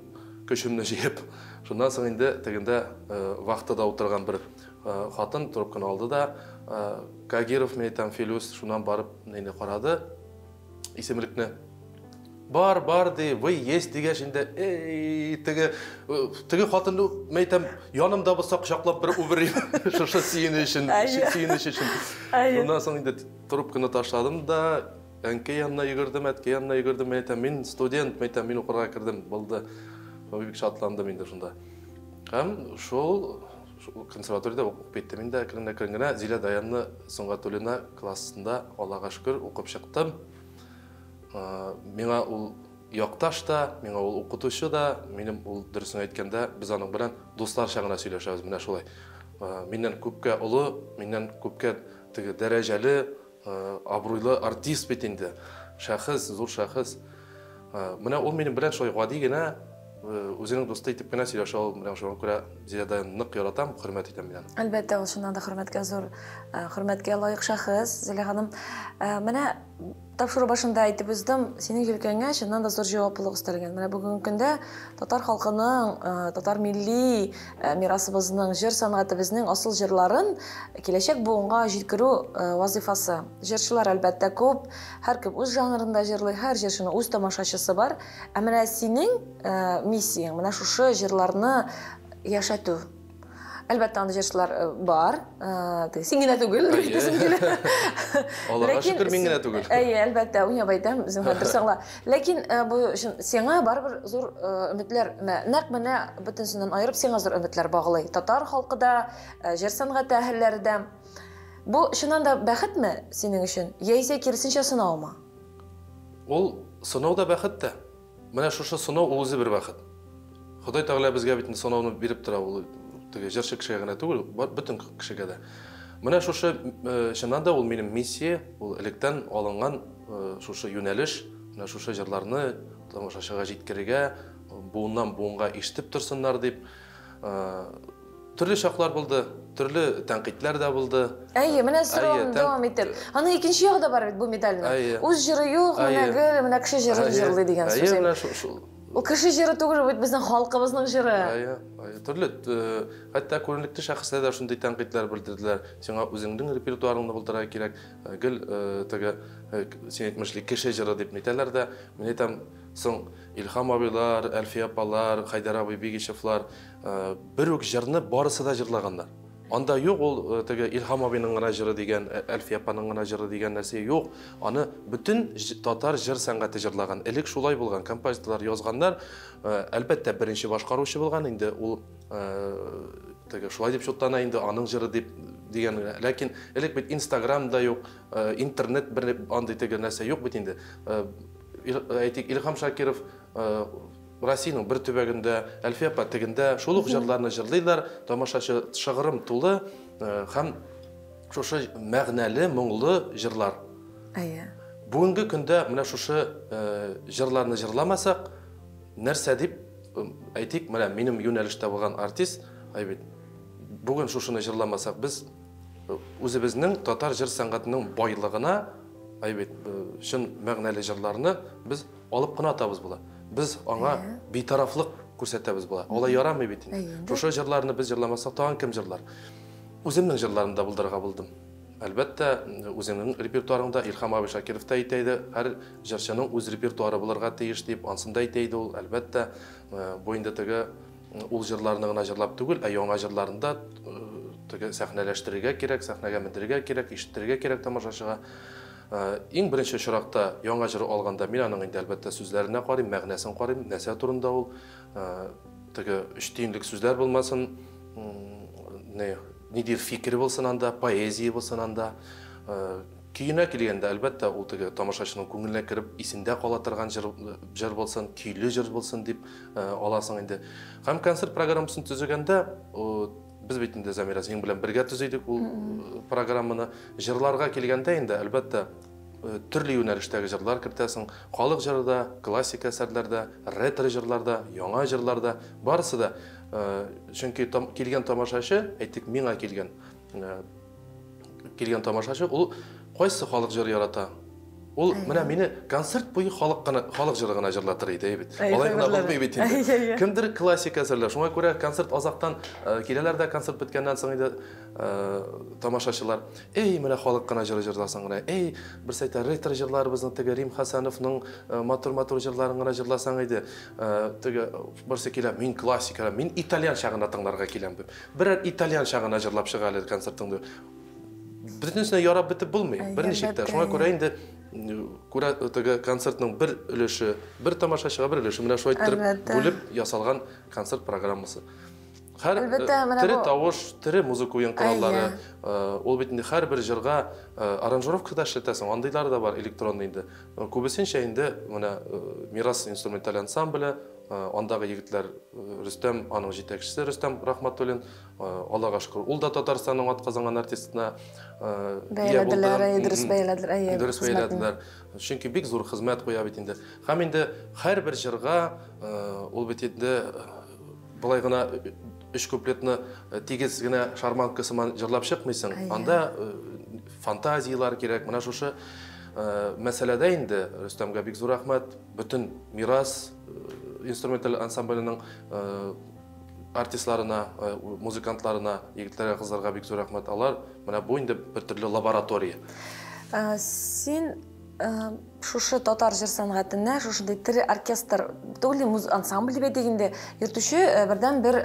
көчемне җыеп. Шуннан соң инде тегендә вахтада утырган бер хатын трубканы алды да, Кагиров, мин әйтәм, Филүс, шуннан барып нәйне карады, исемлекне. Бар, бар, ди, вы есть дигәч инде, эй, теге, теге хатынны, мин әйтәм, янымда булса кочаклап бер үберим, шушы сөенеч өчен, сөенеч өчен. Шуннан соң инде трубканы ташладым да, әнкәй янына йөгердем, әткәй янына йөгердем, мин әйтәм, мин студент, мин әйтәм, мин укырга кердем, булды. Бик шатландым инде шунда. Һәм шул консерваториядә укып киттем инде әкрен-әкрен генә. Зилә Даянны Сөнгатуллина классында, Аллага шөкер, укып чыктым. Миңа ул якташ та, миңа ул укытучы да, минем ул, дөресен әйткәндә, без аның белән дусларча гына сөйләшәбез, менә шулай. Миннән күпкә олы, миннән күпкә теге дәрәҗәле, абруйлы артист бит инде, шәхес, зур шәхес. Менә ул минем белән шулай гади генә, үзенең дусты итеп кенә сөйләшә ул, менә шуңа күрә Зилә Даянны нык яратам, хөрмәт итәм мин аны. Әлбәттә, ул чыннан да хөрмәткә зур, хөрмәткә лаек шәхес, Зилә ханым. Менә тапшыру башында әйтеп уздым, синең җилкәңә чыннан да зур җаваплылык өстәлгән. Менә бүгенге көндә татар халкының, татар милли мирасыбызның, җыр сәнгатебезнең асыл җырларын киләчәк буынга җиткерү вазыйфасы. Җырчылар әлбәттә күп, һәркем үз жанрында җырлый, һәр җырчының үз тамашачысы бар. Ә менә синең миссияң менә шушы җырларны яшәтү. Әлбәттә, анда җырчылар бар. Син генә түгел, әйтәсем килә. Аллага шөкер, мин генә түгел. Әйе, әлбәттә, уйнап әйтәм, зинһар дөрес аңла. Ләкин бу өчен сиңа барыбер зур өметләр, нәкъ менә бөтенсеннән аерып сиңа зур өметләр баглый. Татар халкы да, җыр сәнгате әһелләре дә. Бу чыннан да бәхетме синең өчен, яисә киресенчә сынаумы? Ул сынау да, бәхет тә. Менә шушы сынау ул үзе бер бәхет. Ходай Тәгалә безгә бит сынауны биреп тора, ул теге җырчы кешегә генә түгел, бөтен кешегә дә. Менә шушы чыннан да ул минем миссия, ул электән алынган шушы юнәлеш, менә шушы җырларны тамашачыга җиткерергә, буыннан буынга ишетеп торсыннар дип. Төрле чаклар булды, төрле тәнкыйтьләр дә булды. Әйе, менә соравымны дәвам итеп. Аның икенче ягы да бар бит бу медальнең. Үз җыры юк, менә гел, менә кеше җырын җырлый дигән сүз. Әйе, менә шул. Ул кеше җыры түгел, бит безнең халкыбызның җыры. Әйе, әйе. Төрле, хәтта күренекле шәхесләр дә шундый тәнкыйтьләр белдерделәр. Сиңа үзеңнең репертуарыңны булдырырга кирәк. Гел теге, син әйтмешли, кеше җыры дип нитәләр дә. Мин әйтәм, соң Илһам абыйлар, Әлфия апалар, Хәйдәр абый Бигичевлар бер үк җырны барысы да җырлаганнар. Анда юк ул теге Илһам абыйның гына җыры дигән, Әлфия апаның гына җыры дигән нәрсә юк. Аны бөтен татар җыр сәнгате җырлаган. Элек шулай булган, композиторлар язганнар. Әлбәттә, беренче башкаручы булган инде ул, теге шулай дип чутлана инде, аның җыры дип дигән. Ләкин элек бит Инстаграм да юк, интернет бер андый теге нәрсә юк бит инде. Әйтик, Илһам Шакиров Россиянең бер төбәгендә, Әлфия апа тегендә шул ук җырларны җырлыйлар, тамашачы шыгрым тулы һәм шушы мәгънәле, моңлы җырлар. Әйе. Бүгенге көндә менә шушы җырларны җырламасак, нәрсә дип әйтик, менә минем юнәлештә булган артист, әй бит, бүген шушыны җырламасак, без үзебезнең татар җыр сәнгатенең байлыгына, әй бит, чын мәгънәле җырларны без алып кына атабыз була. Без аңа битарафлык күрсәтәбез була. Алай ярамый бит инде. Шушы җырларны без җырламасак, тагын кем җырлар? Үземнең җырларымны да булдырырга булдым. Әлбәттә, үзеңнең репертуарыңда Илһам абый Шакиров та әйтә иде, һәр җырчының үз репертуары булырга тиеш дип, ансын да әйтә иде ул. Әлбәттә, бу инде теге ул җырларны гына җырлап түгел, ә яңа җырларын да теге сәхнәләштерергә кирәк, сәхнәгә мендерергә кирәк, ишеттерергә кирәк тамашачыга. Иң беренче очракта яңа җыр алганда мин аның инде әлбәттә сүзләренә карыйм, мәгънәсен карыйм, нәрсә турында ул, теге өч тиенлек сүзләр булмасын, нидер фикер булсын анда, поэзия булсын анда. Көенә килгәндә әлбәттә ул теге тамашачының күңеленә кереп исендә кала торган җыр булсын, көйле җыр булсын дип аласың инде. Һәм концерт программасын төзегәндә, без бит инде Замира синең белән бергә төзидек ул программаны. Җырларга килгәндә инде әлбәттә төрле юнәлештәге җырлар кертәсең. Халык җыры да, классик әсәрләр дә, ретро җырлар да, яңа җырлар да, барысы да. Чөнки килгән тамашачы, әйтик, миңа килгән тамашачы, ул кайсы халык җыры ярата? Ул менә мине концерт буе халык җыры гына җырлатыр иде, бит. Алай гына булмый бит инде. Кемдер классик әсәрләр. Шуңа күрә концерт азактан киләләр дә, концерт беткәннән соң инде тамашачылар, эй, менә халык кына җыры җырласаң гына, эй, берсе әйтә, ретро җырларыбызның теге Рим Хәсәновның матур-матур җырларын гына җырласаң иде. Теге берсе килә, мин классика, мин итальянча гына тыңларга киләм дип. Берәр итальянча гына җырлап чыга әле концертыңда. Бөтенесенә ярап бетеп булмый, берничек тә. Шуңа күрә инде күрә теге концертның бер өлеше, бер тамашачыга бер өлеше, менә шулай иттереп бүлеп ясалган концерт программасы. Һәр тере тавыш, тере музыка уен кораллары, ул бит инде һәрбер җырга аранжировка да эшләтәсең, андыйлары да бар электронный инде. Күбесенчә инде менә Мирас инструменталь ансамбле, андагы егетләр, Рөстәм, аның җитәкчесе Рөстәм Рахматуллин, Аллага шөкер, ул да Татарстанның атказанган артистына ия булды. Бәяләделәр, дөрес бәяләделәр, әйе. Дөрес бәяләделәр. Чөнки бик зур хезмәт куя бит инде. Һәм инде һәрбер җырга ул бит инде былай гына өч куплетны тигез генә шарманка сыман җырлап чыкмыйсың. Анда фантазияләр кирәк. Менә шушы мәсьәләдә инде Рөстәмгә бик зур рәхмәт. Бөтен Мирас инструменталь ансамбленең артистларына, музыкантларына, егетләргә, кызларга бик зур рәхмәт. Алар менә бу инде бер төрле лаборатория. Син шушы татар җыр сәнгатенә шушындый тере оркестр түгел, ансамбль дип әйтик инде, йөртүче бердән бер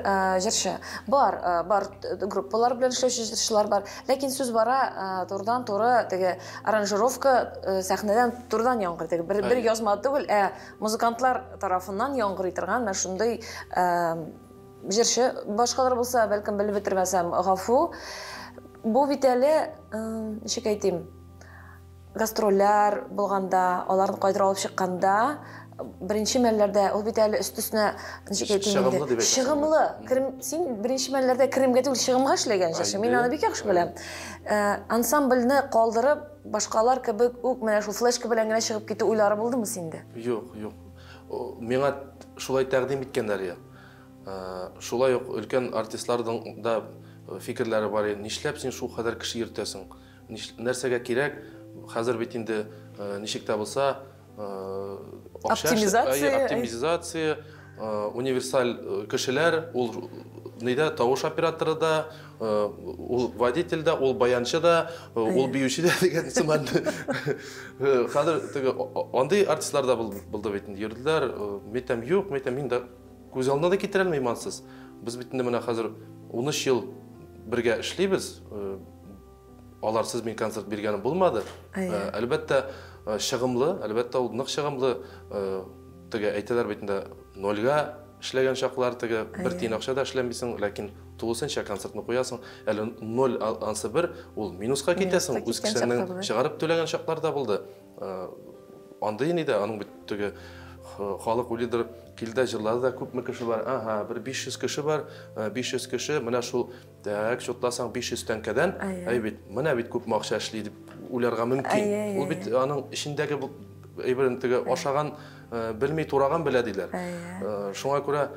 җырчы. Бар, бар группалар белән эшләүче җырчылар бар, ләкин сүз бара турыдан-туры теге аранжировка сәхнәдән турыдан яңгырый, теге бер язма түгел, ә музыкантлар тарафыннан яңгырый торган менә шундый җырчы. Башкалар булса, бәлкем белеп бетермәсәм, гафу. Бу бит әле, ничек әйтим, гастрольләр булганда, аларны кайтарып алып чыкканда, беренче мәлләрдә ул бит әле өст-өстенә, ничек әйтим инде, чыгымлы. Син беренче мәлләрдә керемгә түгел, чыгымга эшләгән җырчы. Мин аны бик яхшы беләм. Ансамбльне калдырып, башкалар кебек үк менә шул флешка белән генә чыгып китү уйлары булдымы синдә? Юк, юк. Миңа шулай тәкъдим иткәннәр я. Шулай ук өлкән артистларның да фикерләре бар. Нишләп син шул кадәр кеше йөртәсең? Нәрсәгә кирәк? Хәзер бит инде ничек тә булса Оптимизация. Оптимизация, универсаль кешеләр, ул нидә тавыш операторы да, ул водитель дә, ул баянчы да, ул биюче дә дигән сыман. Хәзер теге андый артистлар да булды бит инде, йөрделәр. Мин әйтәм, юк, мин әйтәм, мин дә күз алдына да китерә алмыйм ансыз. Без бит инде менә хәзер 13 ел бергә эшлибез. Аларсыз мин концерт биргәнем булмады. Әлбәттә, чыгымлы, әлбәттә, ул нык чыгымлы. Теге әйтәләр бит инде, нольгә эшләгән чаклар, теге бер тиен акча да эшләмисең, ләкин тулысынча концертны куясың. Әле ноль ансы бер, ул минуска китәсең, үз кешеңнең чыгарып түләгән чаклар да булды. Андый ни дә, аның бит теге халык уйлыйдыр, килде җырлады да күпме кеше бар, ага, бер 500 кеше бар, 500 кеше, менә шул, так, чутласаң 500 тәңкәдән, әй бит, менә бит күпме акча эшли дип уйларга мөмкин. Ул бит аның эчендәге әйберен теге ашаган белми, тураган белә диләр. Шуңа күрә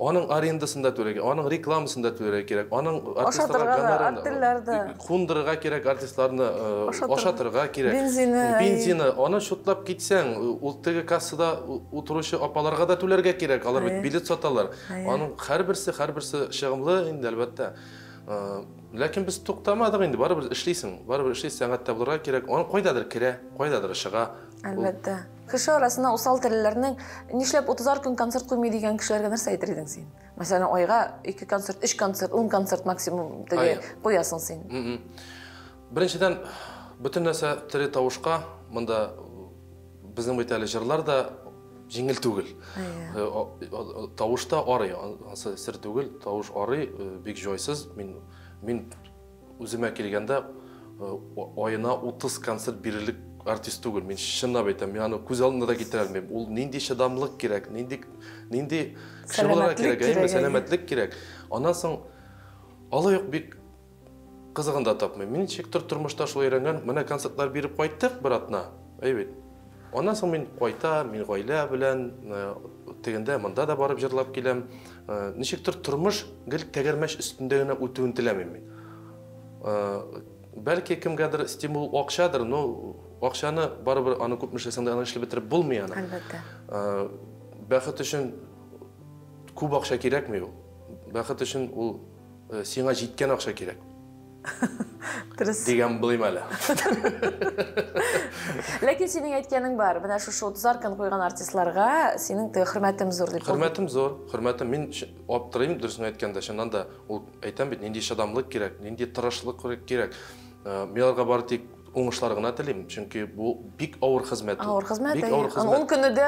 аның арендасын да түләргә, аның рекламасын да түләргә кирәк, аның артистларга гонорарын кундырырга кирәк, артистларны ашатырга кирәк. Бензины, аны шутлап китсәң, ул теге кассада утыручы апаларга да түләргә кирәк, алар бит билет саталар. Аның һәрберсе, һәрберсе чыгымлы инде, әлбәттә. Ләкин без туктамадык инде, барыбер эшлисең, барыбер эшлисең, сәнгатьтә булырга кирәк. Аның кайдадыр керә, кайдадыр чыга. Әлбәттә. Кеше арасында усал телләрнең нишләп 30 көн концерт куймый дигән кешеләргә нәрсә әйтер идең син? Мәсәлән, айга 2 концерт, 3 концерт, 10 концерт максимум теге куясың син. Беренчедән, бөтен нәрсә тере тавышка, монда безнең бит әле җырлар да җиңел түгел. Тавыш та арый, ансы сер түгел, тавыш арый, бик җайсыз. Мин үземә килгәндә аена 30 концерт бирерлек артист түгел. Мин чынлап әйтәм, мин аны күз алдына да китерә алмыйм. Ул нинди чыдамлык кирәк, нинди кеше булырга кирәк, әйеме, сәламәтлек кирәк. Аннан соң алай ук бик кызыгын да тапмыйм. Мин ничектер тормышта шулай өйрәнгән, менә концертлар биреп кайттык бер атна, әйе бит. Аннан соң мин кайтам, мин гаилә белән, тегендә, монда да барып җырлап киләм. Ничектер тормыш гел тәгәрмәч өстендә генә үтүен теләмим мин. Бәлки кемгәдер стимул акчадыр, но акчаны барыбер аны күпме эшләсәң дә аны эшләп бетереп булмый аны. Әлбәттә. Бәхет өчен күп акча кирәкми ул. Бәхет өчен ул сиңа җиткән акча кирәк. Дөрес. Дигән булыйм әле. Ләкин синең әйткәнең бар. Менә шушы 30 көн куйган артистларга синең хөрмәтем зур дип. Хөрмәтем зур, хөрмәтем. Мин аптырыйм, дөресен әйткәндә, чыннан да ул әйтәм бит, нинди чыдамлык кирәк, нинди тырышлык кирәк. Мин аларга бары тик уңышлар гына телим, чөнки бу бик авыр хезмәт. Авыр хезмәт, бик авыр хезмәт. 10 көне дә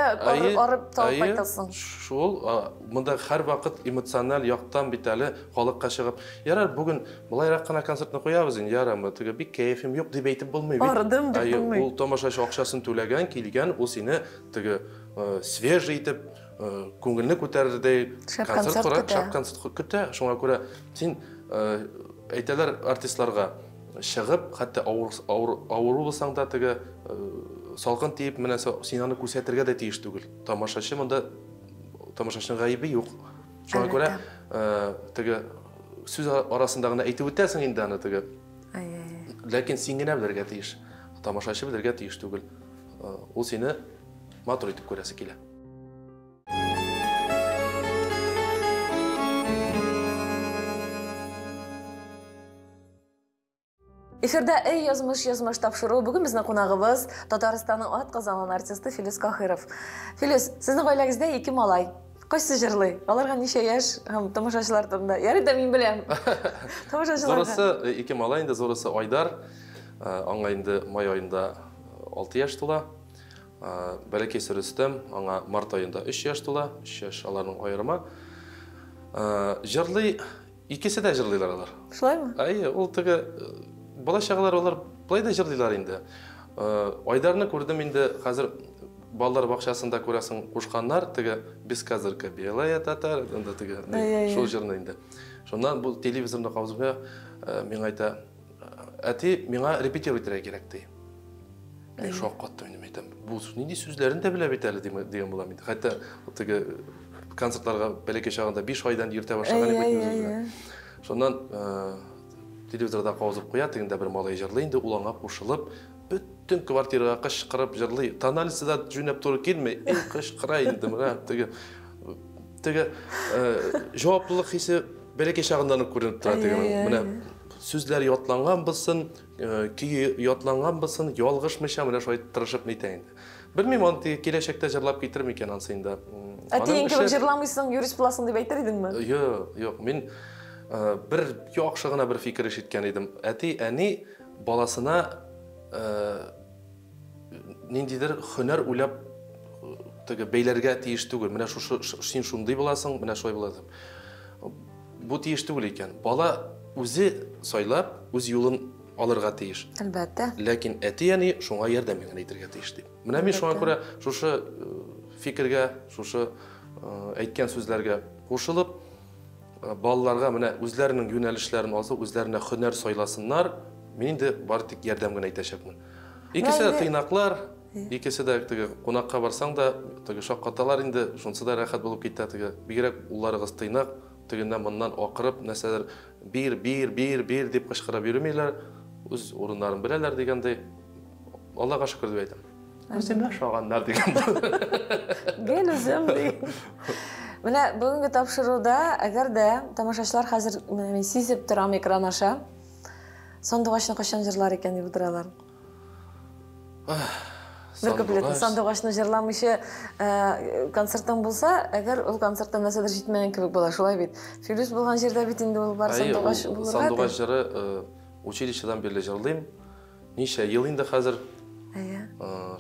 арып талып кайтасың. Шул, монда һәрвакыт эмоциональ яктан бит әле халыкка чыгып, ярар, бүген былайрак кына концертны куябыз инде, ярамы, теге бик кәефем юк дип әйтеп булмый бит. Арыдым дип булмый. Ул тамашачы акчасын түләгән, килгән, ул сине теге свежий итеп, күңелне күтәрердәй концерт кура, шәп концерт көтә. Шуңа күрә син әйтәләр артистларга, чыгып, хәтта авыру булсаң да теге салкын тиеп, менә син аны күрсәтергә дә тиеш түгел. Тамашачы монда, тамашачының гаебе юк. Шуңа күрә теге сүз арасында гына әйтеп үтәсең инде аны теге. Ләкин син генә белергә тиеш. Тамашачы белергә тиеш түгел. Ул сине матур итеп күрәсе килә. Эфирда «Эй, язмыш, язмыш» тапшыруы. Бүген безнең кунагыбыз Татарстанның атказанган артисты Филүс Каһиров. Филүс, сезнең гаиләгездә 2 малай. Кайсы җырлый? Аларга ничә яшь һәм тамашачылар турында? Ярый да мин беләм. Тамашачыларга. Зурысы 2 малай инде, зурысы Айдар. Аңа инде май аенда 6 яшь тула. Бәләкәйсе Рөстәм, аңа март аенда 3 яшь тула. 3 яшь аларның аерма. Җырлый, икесе дә җырлыйлар алар. Шулаймы? Әйе, ул теге бала чагалар алар былай да җырлыйлар инде. Айдарны күрдем инде, хәзер балалар бакчасында күрәсең кушканнар, теге бесказырка белая татар, анда теге шул җырны инде. Шуннан бу телевизорны кабызып, миңа әйтә, әти, миңа репетировать итәргә кирәк ди. Мин шаккаттым инде, әйтәм, бу нинди сүзләрен дә белә бит әле дигән булам инде. Хәтта теге концертларга бәләкәй чагында 5 айдан йөртә башлаган идек бит үзебезне. Шуннан телевизорда кабызып куя, тегендә бер малай җырлый инде, ул аңа кушылып, бөтен Бөтен квартирага кычкырып җырлый. Тональсы да җүнәп туры килми. Эй, кычкыра инде менә теге теге җаваплылык хисе бәләкәй чагыннан ук күренеп тора теге. Менә сүзләр ятланган булсын, көе ятланган булсын, ялгышмыйча менә шулай тырышып нитә инде. Белмим, аны теге киләчәктә җырлап китер микән ансы инде. Әтиең кебек җырламыйсың, юрист буласың дип әйтер идеңме? Юк, юк, мин бер яхшы гына бер фикер ишеткән идем. Әти, әни баласына ниндидер һөнәр уйлап теге бәйләргә тиеш түгел. Менә шушы син шундый буласың, менә шулай буласың. Бу тиеш түгел икән. Бала үзе сайлап, үз юлын алырга тиеш. Әлбәттә. Ләкин әти-әни шуңа ярдәм генә итәргә тиеш дип. Менә мин шуңа күрә шушы фикергә, шушы әйткән сүзләргә кушылып, балаларга менә үзләренең юнәлешләрен алса, үзләренә һөнәр сайласыннар, мин инде бары тик ярдәм генә итәчәкмен. Икесе дә тыйнаклар, икесе дә теге кунакка барсаң да, теге шаккаталар инде, шунысы да рәхәт булып китә теге. Бигрәк улларыгыз тыйнак, тегеннән моннан акырып, нәрсәдер бир, бир, бир, бир дип кычкырып йөрмиләр, үз урыннарын беләләр дигәндәй. Аллага шөкер дип әйтәм. Үземә ошаганнар дигән. Гел үзем ди. Менә бүгенге тапшыруда, әгәр дә тамашачылар хәзер менә мин сизеп торам экран аша, Сандугачны кайчан җырлар икән дип утыралар. Бер куплетны Сандугачны җырламыйча концертың булса, әгәр ул концертта нәрсәдер җитмәгән кебек була, шулай бит. Филүс булган җирдә бит инде ул бар Сандугач булырга. Сандугач җыры училищедан бирле җырлыйм. Ничә ел инде хәзер. Әйе.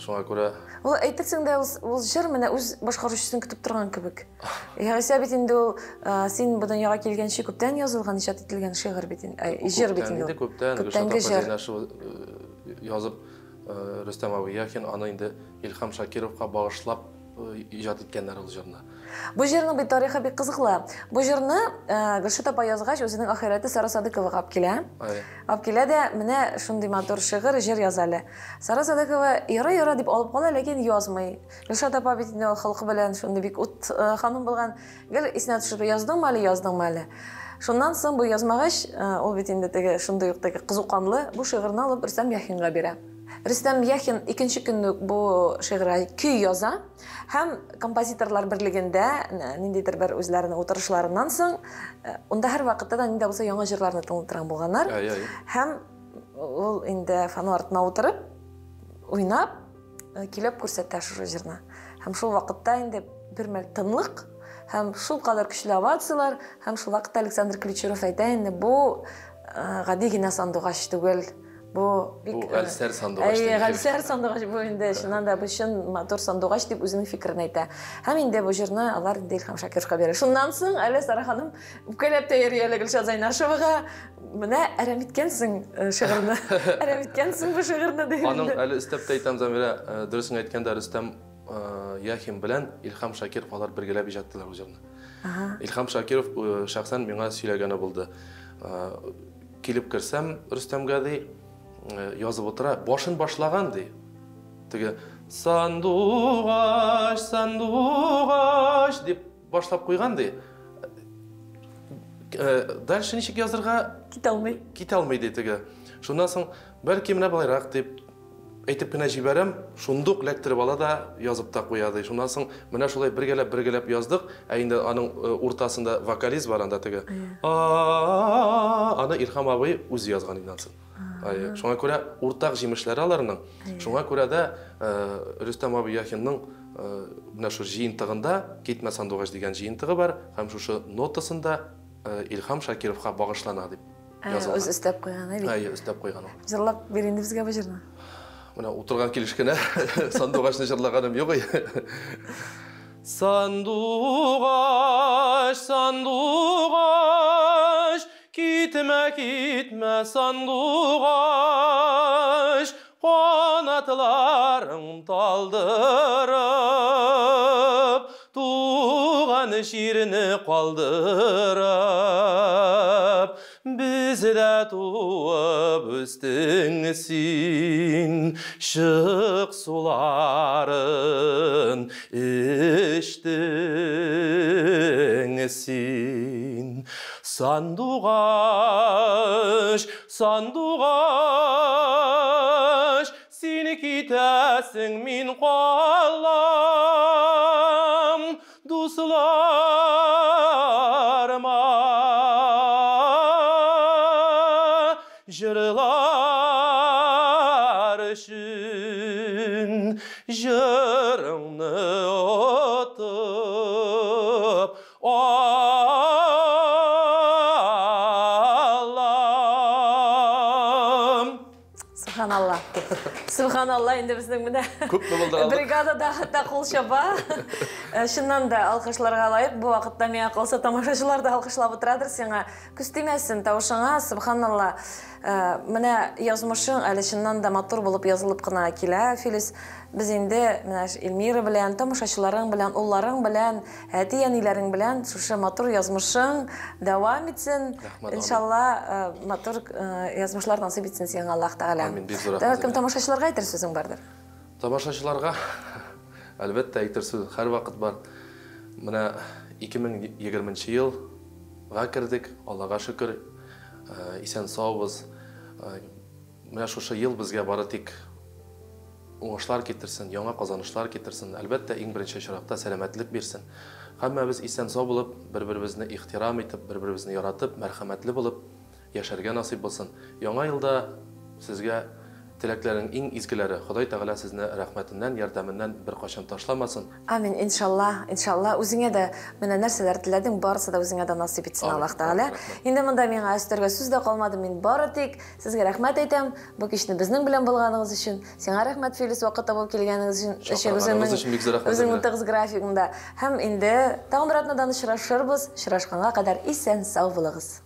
Шуңа күрә. Ул әйтерсең дә ул җыр менә үз башкаручысын көтеп торган кебек. Яисә бит инде ул син бу дөньяга килгәнче күптән язылган, иҗат ителгән шигырь бит инде, җыр бит инде. Күптән, күптәнге җыр. Язып Рөстәм абый Яхин аны инде Илһам Шакировка багышлап иҗат иткәннәр ул җырны. Бу җырның бит тарихы бик кызыклы. Бу җырны Гөлшат апа язгач, үзенең ахирәте Сара Садыковага алып килә. Алып килә дә, менә шундый матур шигырь, җыр яз әле. Сара Садыкова яра-яра дип алып кала, ләкин язмый. Гөлшат апа бит инде ул холкы белән шундый бик ут ханым булган. Гел исенә төшереп, яздыңмы әле, яздыңмы әле? Шуннан соң бу язмагач, ул бит инде теге шундый ук теге кызу канлы, бу шигырьне алып Рөстәм Яхинга бирә. Рөстәм Яхин икенче көнне үк бу шигырьгә көй яза һәм композиторлар берлегендә ниндидер бер үзләренең утырышларыннан соң, унда һәрвакытта да нинди булса яңа җырларны тыңлап торган булганнар. Һәм ул инде фано артына утырып, уйнап, килеп күрсәтә шушы җырны. Һәм шул вакытта инде бер мәл тынлык һәм шул кадәр көчле овацияләр, һәм шул вакытта Александр Ключеров әйтә инде, бу гади генә сандугач түгел. Бу бик Бу галсәр сандугач. Әйе, галсәр сандугач бу инде чыннан да бу чын матур сандугач дип үзенең фикерен әйтә. Һәм инде бу җырны алар инде Илһам Шакировка бирә. Шуннан соң әле Сара ханым үпкәләп тә йөри әле Гөлшат Зайнашевага. Менә әрәм иткәнсең шигырьне. Әрәм иткәнсең бу шигырьне дип. Аның әле өстәп тә әйтәм, Замирә, дөресен әйткәндә, Рөстәм Яхин белән Илһам Шакиров алар бергәләп иҗат иттеләр бу җырны. Илһам Шакиров шәхсән миңа сөйләгәне булды. Килеп керсәм, Рөстәмгә ди, язып утыра, башын башлаган ди. Теге сандугач, сандугач дип башлап куйган ди. Дальше ничек язырга? Китә алмый. Китә алмый ди теге. Шуннан соң, бәлки менә былайрак дип әйтеп кенә җибәрәм, шундук ләктереп ала да язып та куя ди. Шуннан соң менә шулай бергәләп-бергәләп яздык, ә инде аның уртасында вокалист бар анда теге. Аны Илһам абый үзе язган инде ансын. Шуңа күрә уртак җимешләре аларның. Шуңа күрә дә Рөстәм абый Яхинның менә шул җыентыгында Китмә сандугач дигән җыентыгы бар һәм шушы нотасында Илһам Шакировка багышлана дип язылган. Үз өстәп куйган, әй бит. Әйе, өстәп куйган ул. Җырлап бир инде безгә бу җырны. Менә утырган килеш кенә сандугачны җырлаганым юк. Сандугач, сандугач, китмә, китмә, сандугач, канатларың талдырып, туган җирне калдырып, бездә туып үстең син, чык суларын эчтең син. Сандугач, сандугач, син Китәсең, мин калам, дусларыма җырлар өчен җырыңны отып алам. Субханалла. Субханалла, инде безнең менә Күпме булдыра алдык? Бригадада хәтта кул чаба. Чыннан да алкышларга лаек. Бу вакытта миңа калса тамашачылар да алкышлап утырадыр сиңа. Күз тимәсен тавышыңа, субханалла. Менә язмышың әле чыннан да матур булып язылып кына килә, Филүс. Без инде менә Эльмира белән, тамашачыларың белән, улларың белән, әти-әниләрең белән шушы матур язмышың дәвам итсен. Рәхмәт, Иншалла, матур язмышлар насыйп итсен сиңа Аллаһ Тәгалә. Амин, бик зур рәхмәт. Бәлкем тамашачыларга әйтер сүзең бардыр? Тамашачыларга, әлбәттә, әйтер сүз һәрвакыт бар. Менә 2020 елга кердек, Аллага шөкер, исән-саубыз. Менә шушы ел безгә бары тик уңышлар китерсен, яңа казанышлар китерсен. Әлбәттә, иң беренче очракта сәламәтлек бирсен. Һәммәбез исән-сау булып, бер-беребезне ихтирам итеп, бер-беребезне яратып, мәрхәмәтле булып яшәргә насыйп булсын. Яңа елда сезгә теләкләрнең иң изгеләре. Ходай Тәгалә сезне рәхмәтеннән, ярдәменнән беркайчан ташламасын. Амин, иншалла, иншалла. Үзеңә дә менә нәрсәләр теләдең, барысы да үзеңә дә насыйп итсен Аллаһ Тәгалә. Инде монда миңа өстәргә сүз дә калмады. Мин бары тик сезгә рәхмәт әйтәм. Бу кичне безнең белән булганыгыз өчен. Сиңа рәхмәт, Филүс, вакыт табып килгәнегез өчен. Чакырганыгыз өчен бик зур рәхмәт. Үзеңнең тыгыз графигыңда. Һәм инде тагын бер атнадан очрашырбыз. Очрашканга кадәр исән-сау булыгыз.